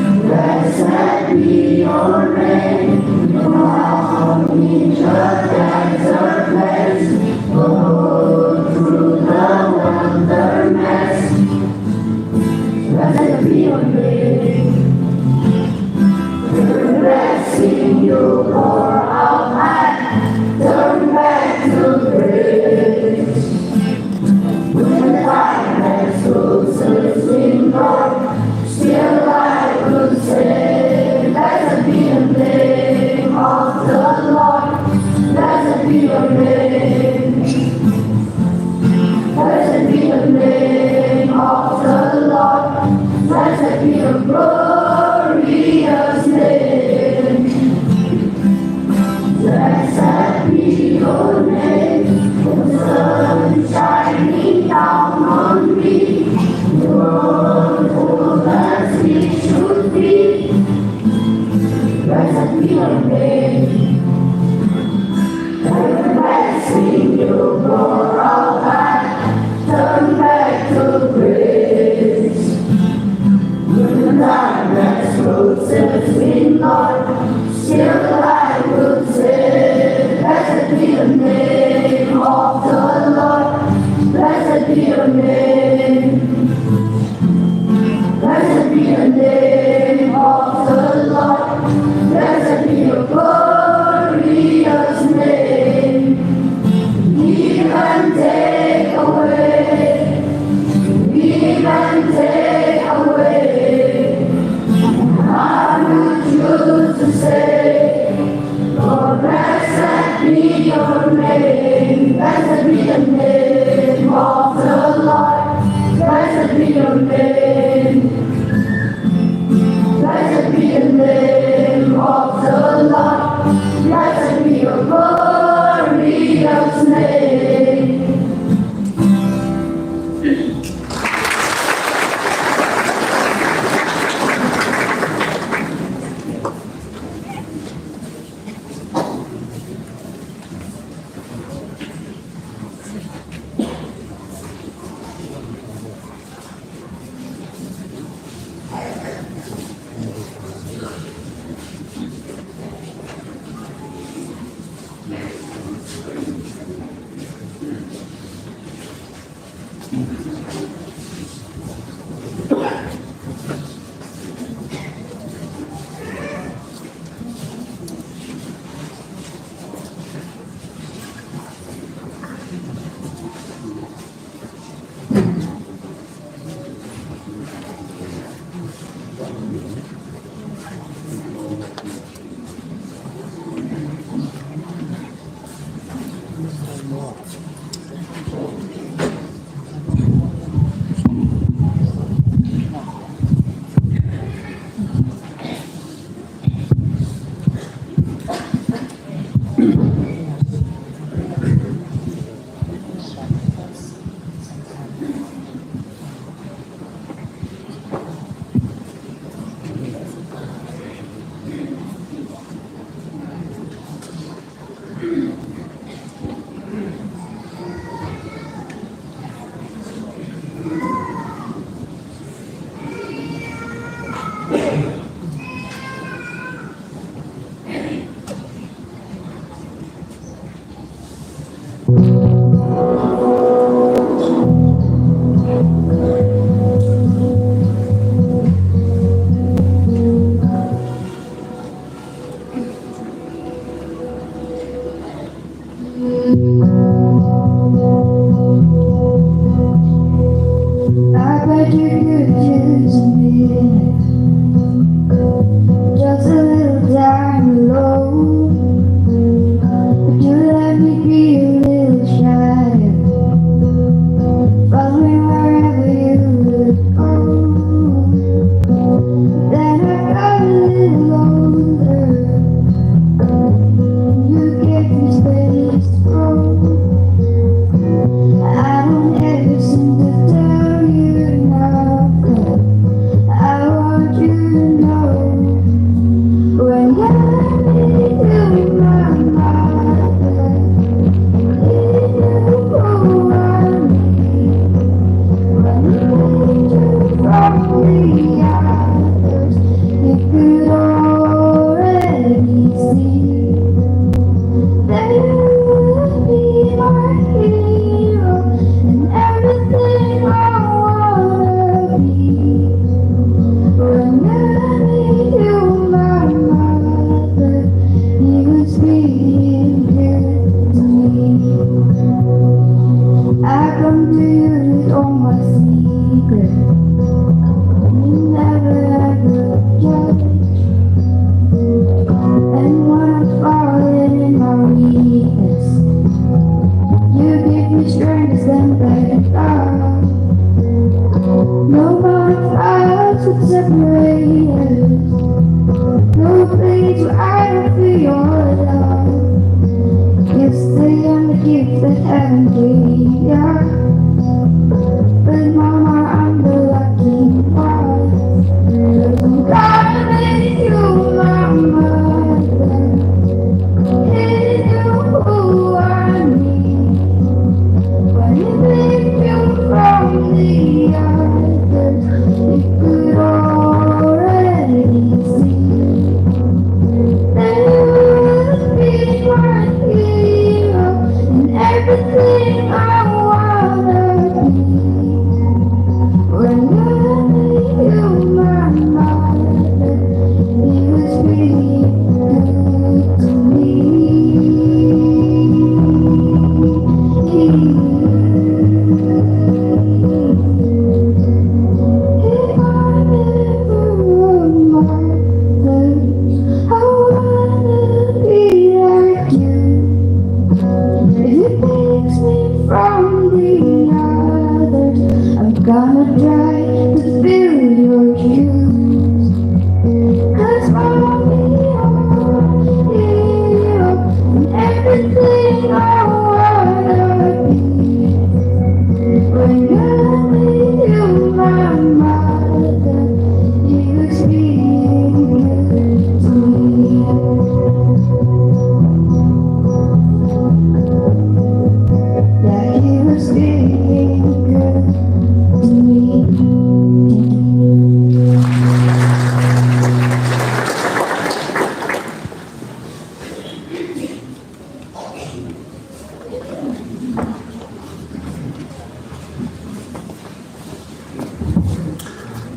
Blessed be your name. You are in the desert place. Go through the wilderness. Blessed be your name. The blessing you pour out, I turn back to praise. When the darkness closes in, Lord, still I will say, blessed be the name of the Lord. Blessed be your name. Blessed be the name of the Lord. Blessed be your glorious name. Blessed be your name. The sun shining down on me. Lord, oh, blessed it should be. Blessed be your name. Every blessing you pour out, I turn back to praise. When the darkness closes in, Lord, still I will say, blessed be the name of the Lord. Blessed be your name. Blessed be the name of the Lord. Blessed be your glorious name. Give and take away. Give and take away. I would choose to say, Lord, blessed be your name. Blessed be the name of the Lord. Blessed be your name. Blessed be the name of the Lord. Blessed be your glorious name.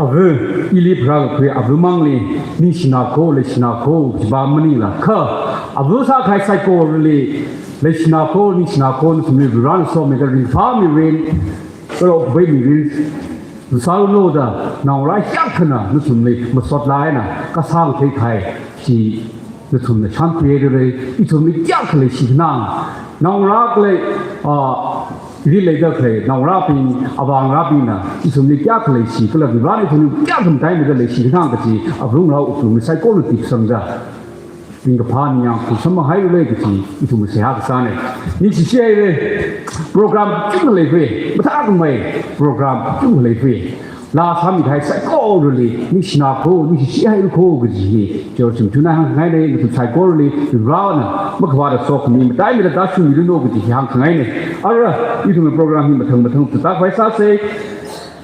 Ava, ili pharākakhui avamangli ningshinā kho, leishina kho, jiba maningla kha, ava sākahai saikorali leishina kho, ningshina kho, nathumli Varena somida ringphāmirin, kala okathui mirin, sālu da, naongarā hiyākhana nathumli masot eina kasang theikahai chi nathumna shānpirei, ithumli kayākha leishi khanang. Naongarā khalei, ah, ili leida khalei naongarābing, avāngarābingna ithumli kayākha leishi, kala Varena ithumli kayākha mataimeida leishi khanang kaji, avāngarā wuklungli saikorali tipsangda, ringkaphā ningyāng khuisam hairalei kaji ithumna seihā kasāna. Ningshishi haira, program kachungkha leiphe, mathākhamei program kachungkha leiphe. Laa sāmikahai saikorali ningshinā kho, ningshishi haira kho kaji hi, church chungchuna hāngkhangaina, nathum saikorali Varena makhavāta sokhami mataimeida tāshungmiranu kaji hi hāngkhangaina. Ara, ithumwui program hi mathang mathang tākhavai sāsa.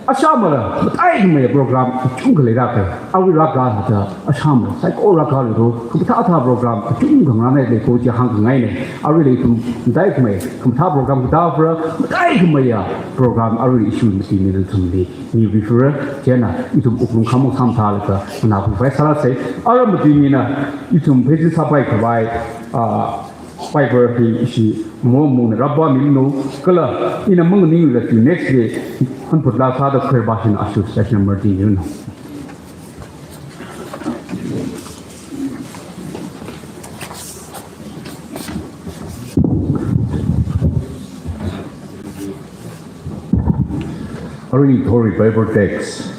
Ashāmala mataikhamei program kachungkha leirāka. Arui rākahai thāda ashāmala saikora rākalu, khamathā thā program kachungkha ngarānlei kho chi hāngkhangaina. Aruila ithum mataikhamei khamathā program katāvāra, mataikhameiya program arui issue mati mina nathumli miphira, chieina ithum wuklung khamong samthalaga nganākhuikhavai sārāsa. Ara mati mina ithum pheisin sāpaikhavai, ah, Bible hi ishi mo mona rāpāmilanu, kala ina manganingla chi next day hanphut laa sāda khuirabā hina asu session number ti yun. Arui ithumwui Bible text,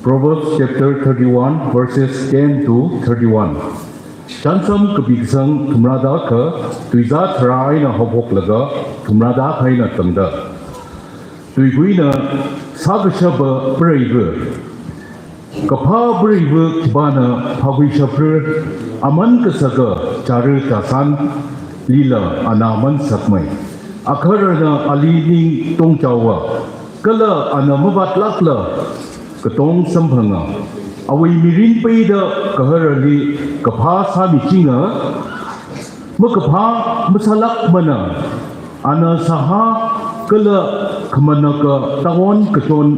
Proverbs chapter thirty-one, verses ten to thirty-one. Chānsam kapi kasang thumrāda kha, tuizā tharā eina haophoklaga thumrāda kha eina tangda. Tuikuina sākashapa preiva, kaphā preiva khipāna phākhuishapra? Aman kasaka chara chāsanlila ana mansakmei. Agaharana ali ning tongchaowa, kala ana mavātlākla katong samphanga. Awui mirin peida gaharali kaphā sāmichinga, makaphā masālākmana. Ana sahā kala khamanaka tawon kachon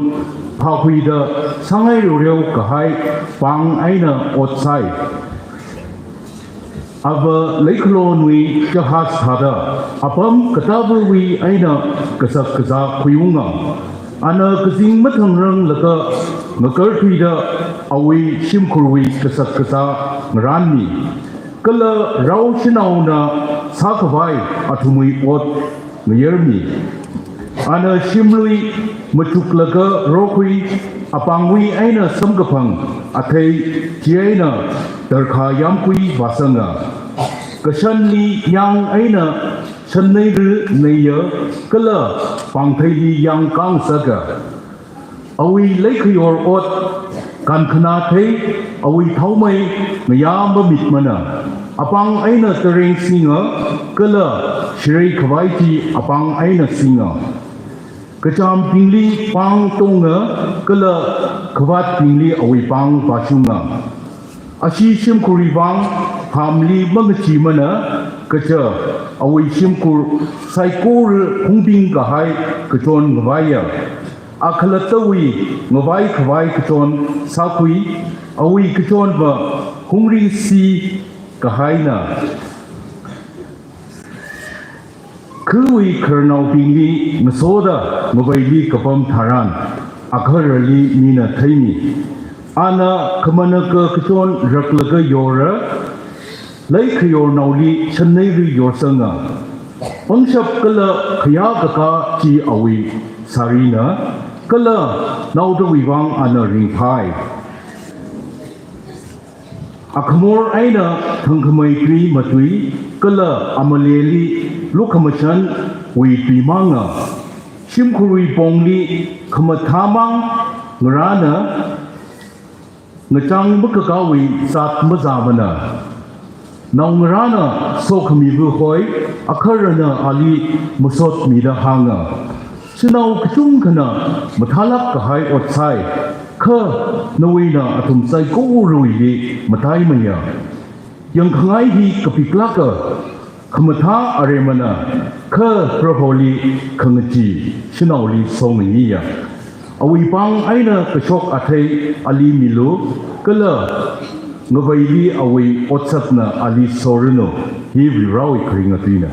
phākhuida sāngai roreo kahai pāng eina ot sāi. Ava leikhalonwui jahaz thāda, apam katāvawui eina kazak kazā khuiunga. Ana kazing mathangranglakha ngakarthuida awui shimkhurwui kazak kazā ngarānmi. Kala rao shanaona sākhavai athumwui ot ngayarmi. Ana shimlui machuklaga rokhui, apāngwui eina samkaphang athei chieina tarākha yāmkui vāsanga. Kashanli yāng eina shanneira neiya, kala pāngtheili yāng kāngasaka. Awui leikhayor ot kankhanā thei, awui thaomei ngayā mamitmana. Apāng eina tareng singa, kala shireikhavai chi apāng eina singa. Kachāmbingli pāng tonga, kala khavātbingli awui pāng vāshunga. Ashi shimkhurwui vāng hamli mangacheemana, kaja awui shimkhur saikora hungbing kahai kachon ngavaiya. Akhalattawui ngavaikhavai kachon sākhui, awui kachonva hungri si kahaina. Khawui khararnaobingli ngasoda ngaveili kapam tharan, agaharali mina theimi. Ana khamanaka kachon raklaga yora, leikhayornaoli shanneira yorsanga. Pangshap kala khayākakā chi awui sārina, kala naodawui vāng ana ringphai. Akhamor eina thangkhamei tui matui, kala amaleli lukhamashanwui tui manga. Shimkhurwui pongli khamathāmang ngarāna, ngachang makakāwui zat mazāmana. Naongarāna sokhamiva hoi, agaharana ali masotmida hānga, shanao kachungkhana mathālāk kahai ot sāi, kha nawuina athum saikorawuili mataimeiya. Yangkhangai hi kapiklāka, khamathā aremana, kha Proholi khangachee shanaoli songayiya. Awui pāng eina kashok athei ali milu, kala ngaveili awui otsakna ali soranu, hi Varivarawui kharing atuina.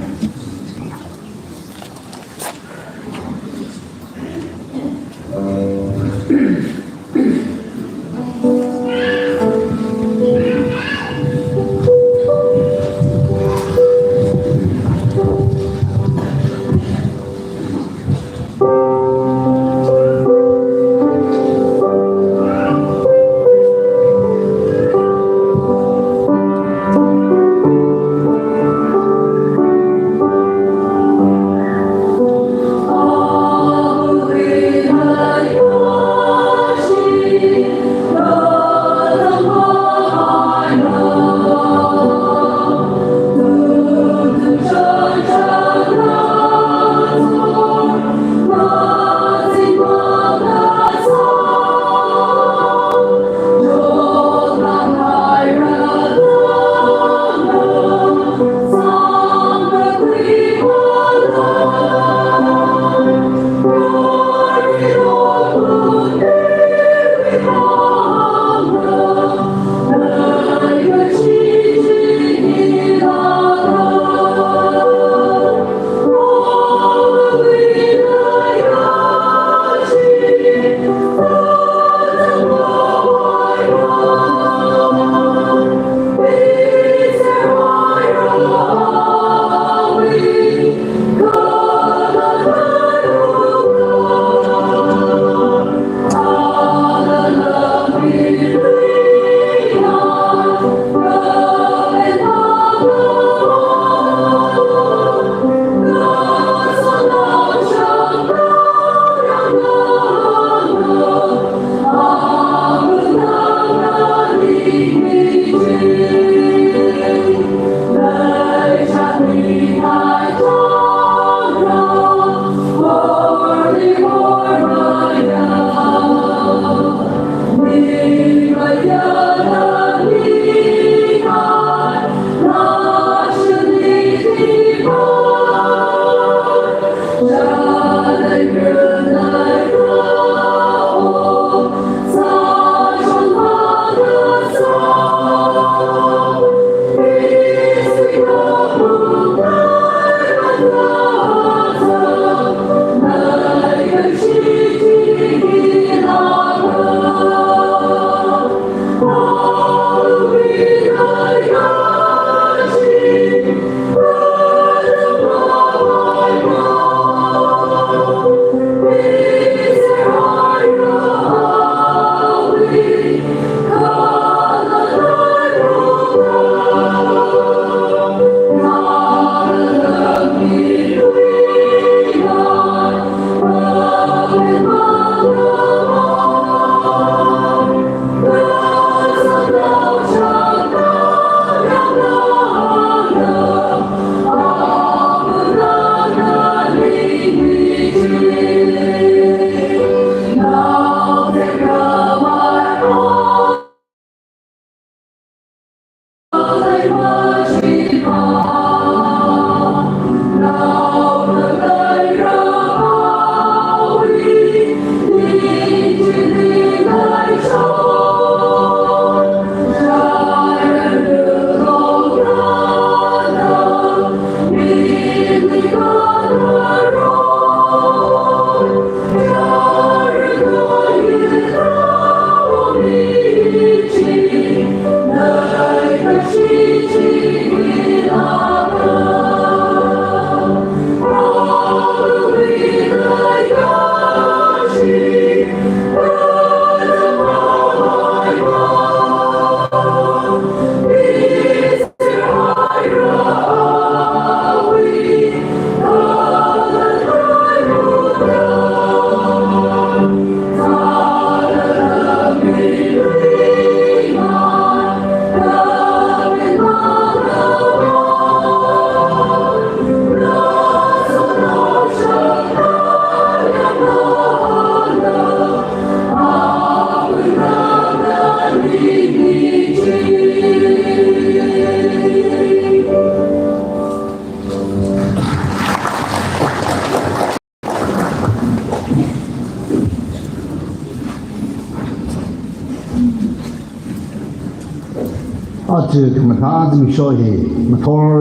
Aja khamathā zimiksho hi ngathor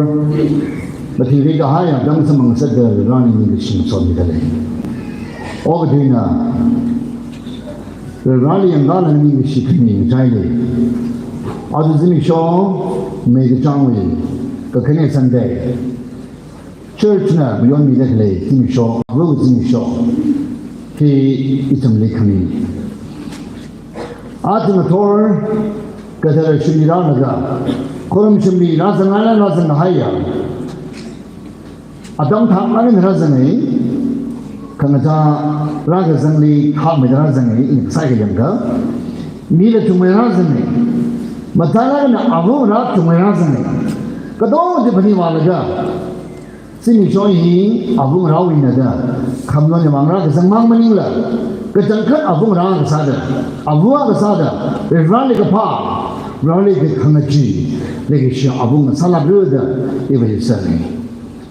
mathingri kahai atam samphang sāda Vareli ningkashi sotmida lei. Okathuina Vareli yangkālaga ningkashi khami ngachaili. Aja zimiksho May kachāngwui kakhane Sunday. Church na mayonmida khalei zimiksho, avu zimiksho hi ithumli khami. Aja ngathor kathara shimli rālaga, khorum shimli rāzanglaga rāzanghaiya. Atam thākmang eina rāzanghai, khangachā rākazangli thākmeida rāzanghai, ina kasā kayāngkha. Mila chungmeida rāzanghai. Mathālāk eina avu ngarā chungmeida rāzanghai. Katonga chi phaningvālaga, zimiksho hi avu ngarāwui eina da, khamlon yamang rākazangmang maningla, kachangkhat avu ngarā akha sāda, avu akha sāda, Vareli kaphā, Vareli kakhangachee, leikashi avu ngasālākra da, iva yusani.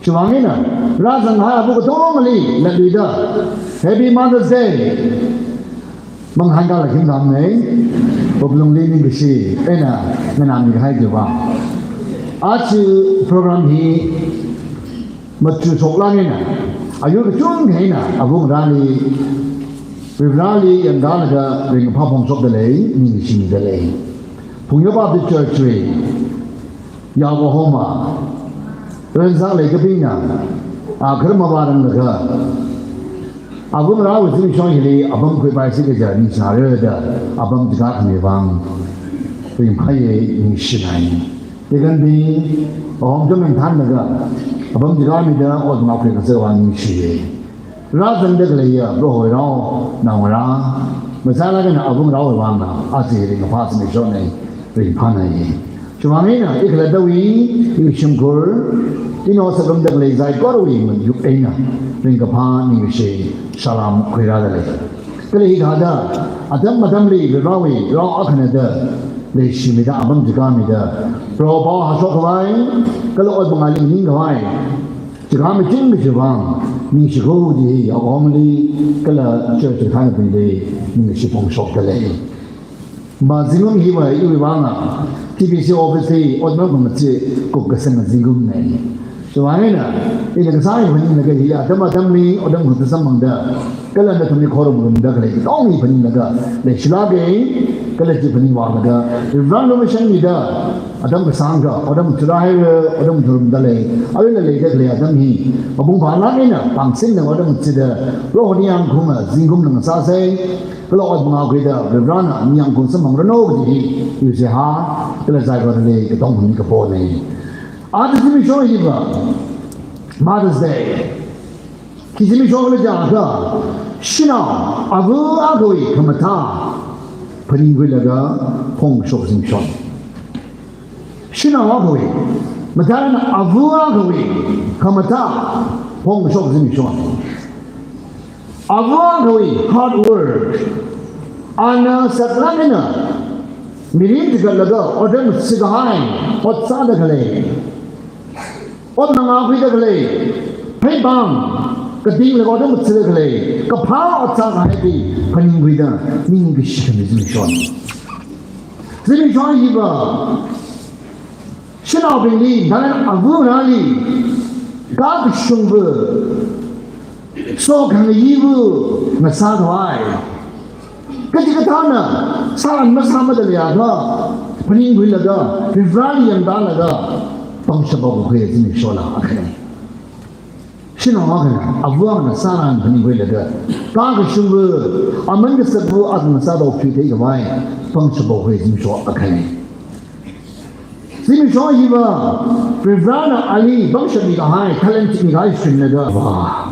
Chiwuivang eina, rāzanghai avu katongali, latluida, Happy Mother's Day! Mangahānkālāk khim damnei, wuklungli ningkashi eina nganāmi kahai chiwuivang. Aja program hi matuishoklāk eina, ayur kachungkha eina, avu ngarāli, Vareli yangkālaga ringkaphā phongshokda lei, ningkashimida lei. Phungyo Baptist Church wui Yaokahoma, Renzak leikapina, a, kharam mavāranglaga, avu ngarāwui zimiksho hili apam khuipaisi kaja ningshāra da, apam chikā khami vang, ringphāya, ningshinai. Deaconbing, ahom chom yang thanlaga, apam chikamida, ot ngakhui kasā vang ningshiya. Rāzangda khaleiya, Prohowui rao, naongarā, mathālāk eina avu ngarāwui vangna, aja ringkaphā zimikshonei, ringphānei. Chiwuivang eina, i khalattawui, i shimkhur, ino sāngarumda khalei saikorowui mayur eina, ringkaphā ningkashi, salam khuirāda lei. Kala hithāda, atam atamli Varewui rao akhana da, leishimida, apam chikamida, Proho pao hāshok khavai, kala ot bangli ningkhavai, chikā maching kaji vang, ningshiko kaji hi, akhomli, kala church kathānabingli, ningshi phongshokda lei. Mazingkum hiva iwui vanga, T B C office li, ot makhamachee, kup kasang zingkumnei. Chiwuivang eina, ina kasā hi phaninglaga hi, atam atamli, ot makhamachee samphangda, kala nathumli khorumrumda khalei, tongli phaninglaga, leishilāka, kala chi phaningvālaga, Varena lumashanmida, atam kasāngkha, ot makhamachee rāhaira, ot makhamachee rāmda lei, aruila leida khalei atam hi, mapung phālāk eina, pangshapda ot makacheeda, Proho ningyāng khaunga, zingkum ngasāsei, kala ot mangakhuida, Varena ningyāng khaung samphangranu kaji hi, yuisei ha, kala saikorali, katong khami kaponei. Aja zimiksho hiva, Mother's Day. Khi zimiksho khala jiakha, shanao, avu akhawui khamathā phaningkhuilaga phongshok zimiksho. Shanao akhawui, mathālāk eina avu akhawui khamathā phongshok zimiksho. Avu akhawui hard work, ana saklāk eina mirin chikatlaga ot makacheekahai, ot sāda khalei. Ot mangakhuida khalei, pheipam, katinglaga ot makacheeda khalei, kaphā ot sākahai chi phaningkhuida, ningkashi khami zimiksho. Zimiksho hiva, shanaobingli, naola avu ngarāli, kakashungva, sokhangayeva ngasā khavai. Kachikathāna, sāran masāmada leiakha, phaningkhuilaga, Vareli yangtālaga, pangshap haokhuiya zimikshola akhana. Shanao akhana, avu akhana sāran phaningkhuilaga, kakashungva, aman kasakva, ot ngasāda okathui theikhavai, pangshap haokhuiya zimiksho akhana. Zimiksho hiva, Varena ali pangshap mikahai, talent mikahai shunlaga, va.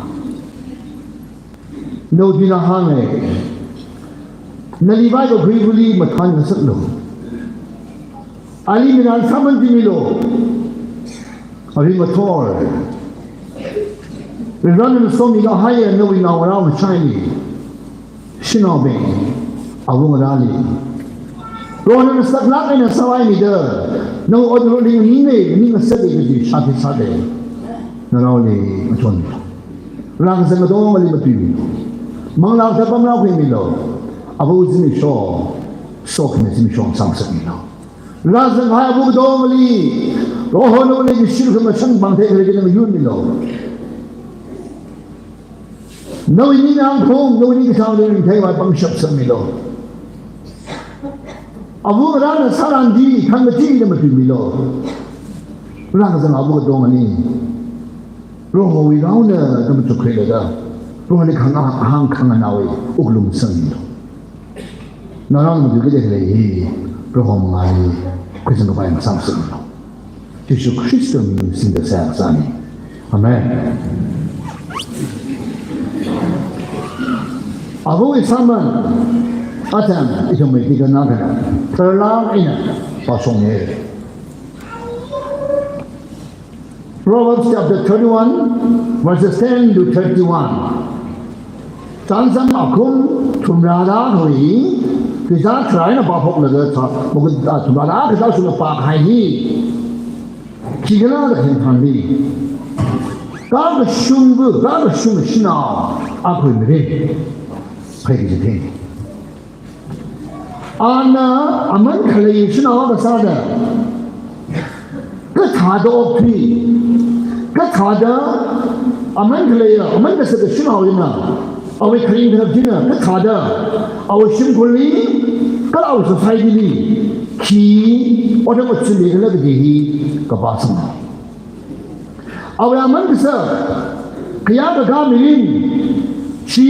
Naotuina hānga, nali vaikaphā khuivali mathān ngasaklu. Ali mirin sāman timilu. Aring ngathor. Varena somi kahaiya nawui naongarā mashaili. Shanaobing, avu ngarāli. Prohona saklāk eina sāvaimida, nawui ot rotli ningli, ning ngasakli kaji shāthui sāda. Naraoli machon. Rākazang katongali matuimilu. Manglā kathara pamrākhuimilu. Avu zimiksho, sokhami zimiksho sāngasakmilu. Rāzanghai āva katongali, Proho nawui leikashi khamashung pāngthei khalei eina mayonmilu. Nawui ningkhong, nawui ningkachāng ringphāwui pangshap sangmilu. Āva ngarāna sāran chi, khangachee eina matuimilu. Rāzanghai āva katongali, Prohowui raona da machukhuilaga, Proholi khangahāng khanganaowui wuklung sangmilu. Ngarān matuikida khalei hi, Proho mangāli khuisangkapai ngasāsangmilu. Jishu Khristawui mingli singda seihā kasāna. Amen. Āvawui sāman, atam, ithumwui tikān akhana, tharlāk eina pāshokngai. Proverbs chapter thirty-one, verses ten to thirty-one. Chānjam akhum thumrāda hoi, kachā tharā eina pāphoklaga chā, mukut, ah, thumrāda kachā shungda pākahai hi. Khikhala da kheng thanli. Kakashung bu, kakashung shanao, akhawui mirin. Phai kaji theng. Ana aman khalei shanao akha sāda, kathāda okthui, kathāda aman khaleiya, aman kasā kashanao hina, awui kharing khanap china, kathāda awui shimkhurli, kala awui society li, khi otram otshun leikhala kaji hi kapāsang. Awui aman kasā, khayā kakā mirin, chi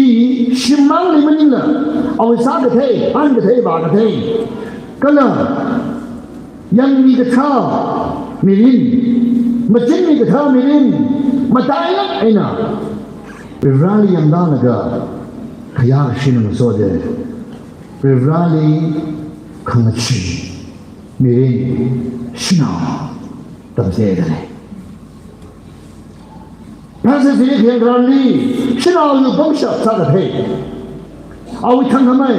shimmangli maningla, awui sākathei, an kathei, vā kathei, kala yangmikathā mirin, machinmikathā mirin, matailāk eina Varivarāli yangda laga, khayā kashi eina ngasoda, Varivarāli khangachee mirin shanao tamchitheida lei. Passage hili khayang tharanli, shanaowui pangshap sākathei, awui thangkhamei,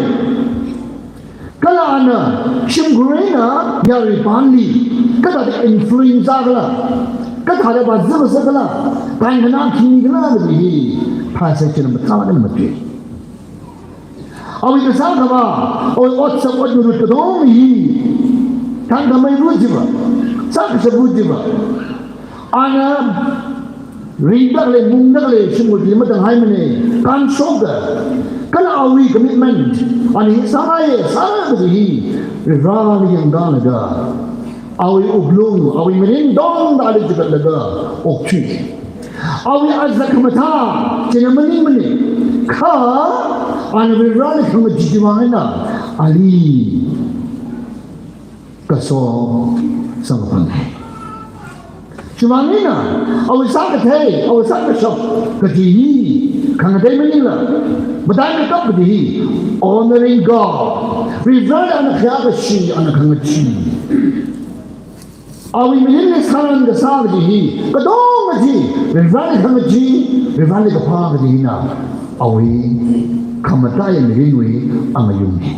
kala ana shimkhur eina yarui pāngli kathāda influence sākhala, kathāda vāzip sākhala, kankhanā khikhala kaji hi passage china mathālāk eina matui. Awui kasā khavā, awui otsak otngarut katonga hi, thangkhamei ru jiva, sākashap ru jiva, ana ringda khalei, mungda khalei shimkhurli matānghaimana, kānshokda, kala awui commitment, ana hi sāya, sāya kaji hi, Varivarāli yangda laga, awui wuklung, awui mirin tongda ali chigatlaga okthui. Awui azak khamathā china maningmana, kha ana Varivarāli khangachee chiwui vang eina ali kaso samkaphang. Chiwui vang eina awui sākathei, awui sākashap kaji hi khangatei maningla, matailāk kaji hi honoring God. Varivarāli ana khayā kashi, ana khangachee. Awui mirinli sāran kasā kaji hi, katonga chi, Varivarāli khangachee, Varivarāli kaphā kaji hina, awui khamataiya mirinwui angayungna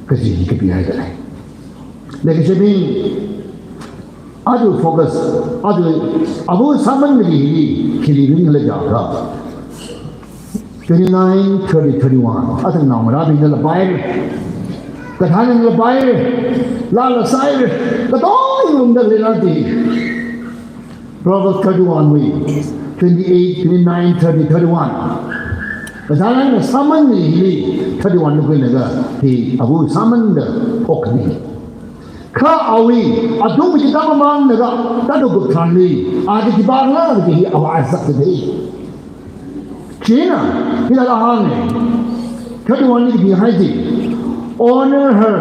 kaji hi kapihaida lei. Leikashibing, āthum focus, āthum, āva sāman kaji hili, hili ringlaga, twenty-nine, thirty, thirty-one. Athang naongarābingna lapai. Kathānna lapai. Laa la sai. Katonga ungda leilāti. Proverbs thirty-one wui, twenty-eight, twenty-nine, thirty, thirty-one. Kathānna sāman hili thirty-one lukhuilaga hi āva sāmanda phokni. Kha awui, athumwui chithāmamanglaga, thāda kupthanli, a kaji pāngla kaji hi āva azak kaji. China, hithāda hānga, thirty-one li kapihaida, "Honor her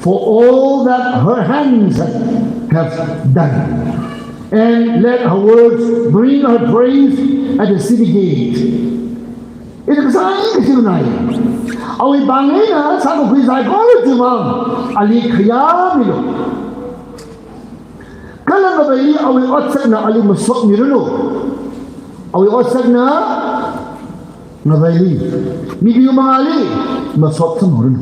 for all that her hands have done, and let her words bring her praise at the city gate." Ina kasā hi kachi nai. Awui pāng eina sākakhui saikora chiwui vang ali khayāmilu. Kala ngaveili awui otsakna ali masotmiranu. Awui otsakna ngaveili, mibing mangāli masot samranu.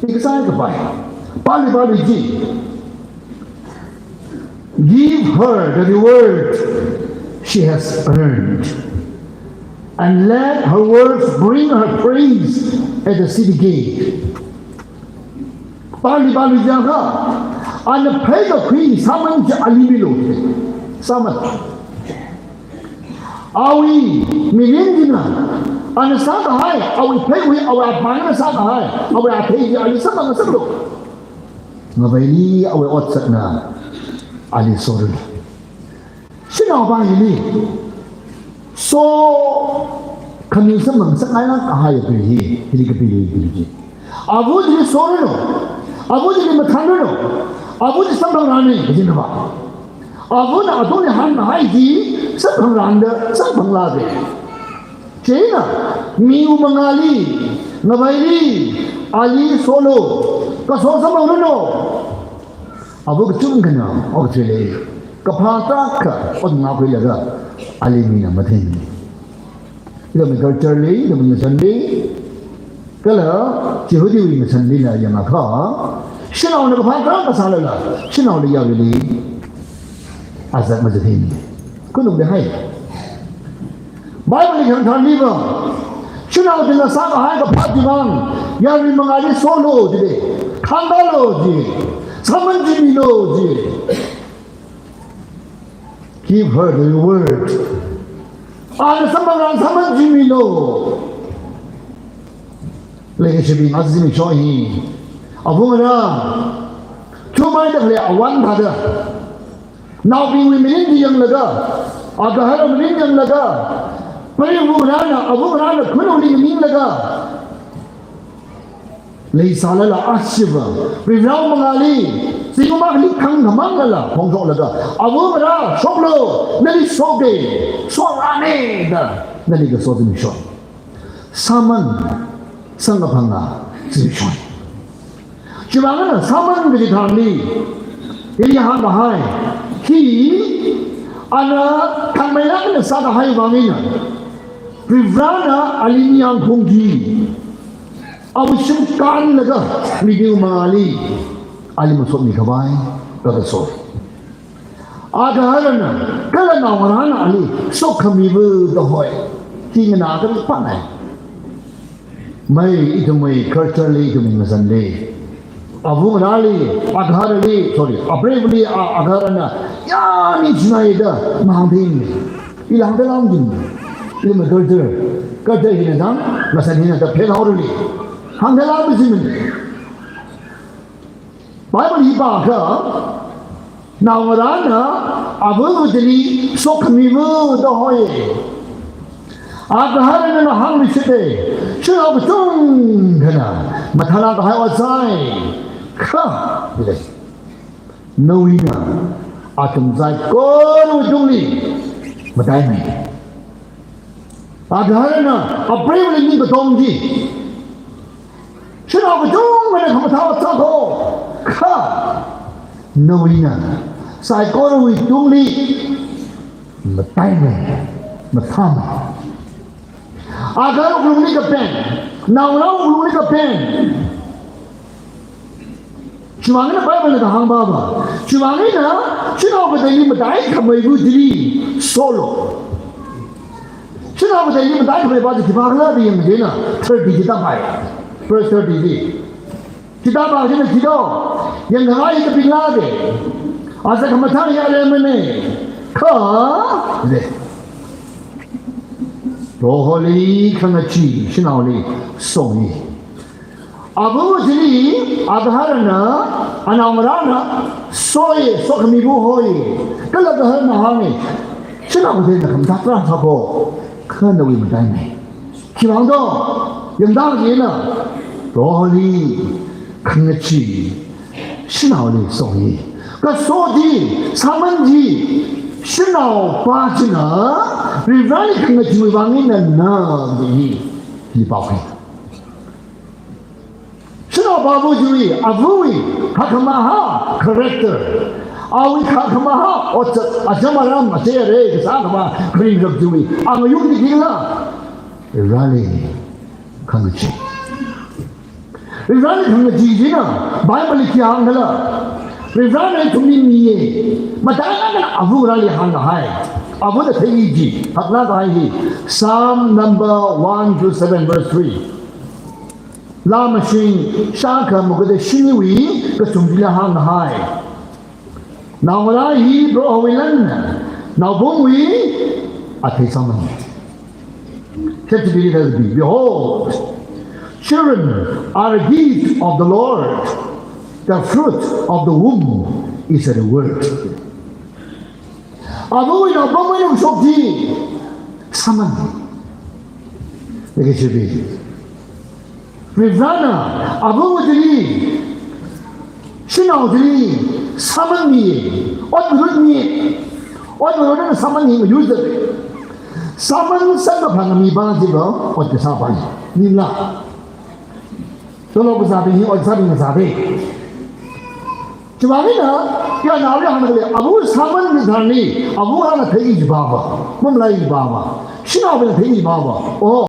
Example, pāli pāli ji. Give her the reward she has earned, and let her words bring her praise at the city gate. Pāli pāli jiakha, ana pheikakhui sāman chi ali milu. Sāman. Awui mirin china, ana sākahai, awui pheikakhui, awui apāngna sākahai, awui athei chi ali sāman ngasaklu. Ngavaili awui otsakna ali soralu. Shanaova hili sokhami samphang sāngailāk kahai apei hi, hili kapili hili ji. Ava chili soranu, ava chili mathānranu, ava chi samphangranu, kajina va. Avana atungli hāngkahai chi samphangranu da, samphanglāka. Chieina, miwui mangāli, ngavaili, ali solu, kaso samphangranu. Ava kachungkhana, okathuili, kaphā tarākha, ot ngakhuilaga, ali mina matheimana. Ithumwui culture li, ithumwui ngasanli, kala Jihudiwui ngasanlila yangakha, shanaona kaphā tarākha sālala, shanaoli yaruili azak mazatheimana. Khanukli hai. Bible li hāngthanliva, shanaobingna sākahai kaphā chivang, yaruiwui mangāli solu jide, khangkālu ji, sāman chi milu ji. Give her the reward. Ana samphangranu sāman chi milu. Leikashibing, aja zimiksho hi, avungra, thumaida khalei awan thāda, naobingwui mirin chi yanglaga, agahara mirin yanglaga, preiva̱ ngarāna, avungarāna khanukli nganinglaga, leisālala ashiva, Varivarāwui mangāli, zingkum akhali khangkhamang lala phongshoklaga, avungarā shoklu, nali soke, sorane da, nali kaso zimiksho. Sāman, samkaphanga zimiksho. Chivangna sāman kaji tharanli, hili hāngkahai, hi, ana thangmeilāk eina sākahai vang eina, Varivarāna ali ningyāng khaung chi, awui shim kānlaga, miwui mangāli, ali masotmi khavai, kakaso. Agaharana, kala naongarāna ali, sokhamiva̱ da hoi. Hi nganā kali panai. Mai ithumwui culture li, ithumwui ngasanli. Avungarāli, agaharali, sorry, apreiva̱li, a, agaharana, yani chinaida, mahāngthei. Ila hāngda lam jin. Ithumwui culture, culture hina dang, ngasan hina da phen haorali. Hāngda lam jin. Bible hi pākha, naongarāna ava̱va̱ chili sokhamiva̱ da hoi. Agaharana hāngluishite, shanao kachungkhana mathālāk kahai ot sāi, kha, le, nawuina athum saikorawui tungli mataimei. Agaharana apreiva̱li ning katong chi, shanao kachungkhana khamathā ot sāko, kha nawuina saikorawui tungli mataimei, mathāmei. Agahara wuklungli kapen, naongarā wuklungli kapen. Chivang eina Bible na kahāng pava. Chivang eina, shanao kateili mataikhameiva̱ chili solu. Shanao kateili mataikhameiva̱ chi khipākhala da yangdalei na, thirty chi tāpai. Verse thirty chi. Chi tāpai china chi do, yangkhangai hi kapinglāke. Aja khamathā hi alemane. Kha, le, Proholi khangachee, shanaoli soyi. Ava̱va̱ chili, agaharana, anaongarāna, soyi, sokhamiva̱ hoi, kala agaharana hāngi, shanao kateina khamathā tarākha sāko, kha nawui mataimei. Khivang do, yangda jina, Proholi khangachee, shanaoli soyi. Kaso chi, sāman chi, shanaopā china, Varivarāli khangacheewui vang eina na, da hi, hi pao hi. Shanaopāva̱ chiwui, ava̱wui, khakhamahā character. Awui khakhamahā otsak, acham aram, achei arei, kasā khavā, kharingrap chiwui, angayung di kila. Varivarāli khangachee. Varivarāli khangachee china, Bible li khi hāngkhala. Varivarāna ithumli miye. Matailāk eina ava̱rāli hāngkahai. Ava̱na thei chi, haklāk kahai hi. Psalm number one two seven, verse three. Laa mashing shākha magada shiniwui kachungchila hānghai. Naongalā hi Prohowui lan, naopamwui athei sāman. Chapter three tells me, "Behold, children are a gift of the Lord. The fruit of the womb is a reward." Avawui naopamwui lungshok chi sāman. Leikashirbing, Varivarana ava chili, shanao chili sāmanmi, ot ngarutmi, ot ngarutna sāmanmi mayuda. Sāman sāmaphangmi pa chiva ot kasāpa. Ningla. Tolok kasābing hi ot sābing kasābing. Chiwuivang eina, ya naoli hāngda lei, ava sāman mi tharan, ava hāngda thei jipa va, mamlai jipa va, shanaobingna thei jipa va. Oh.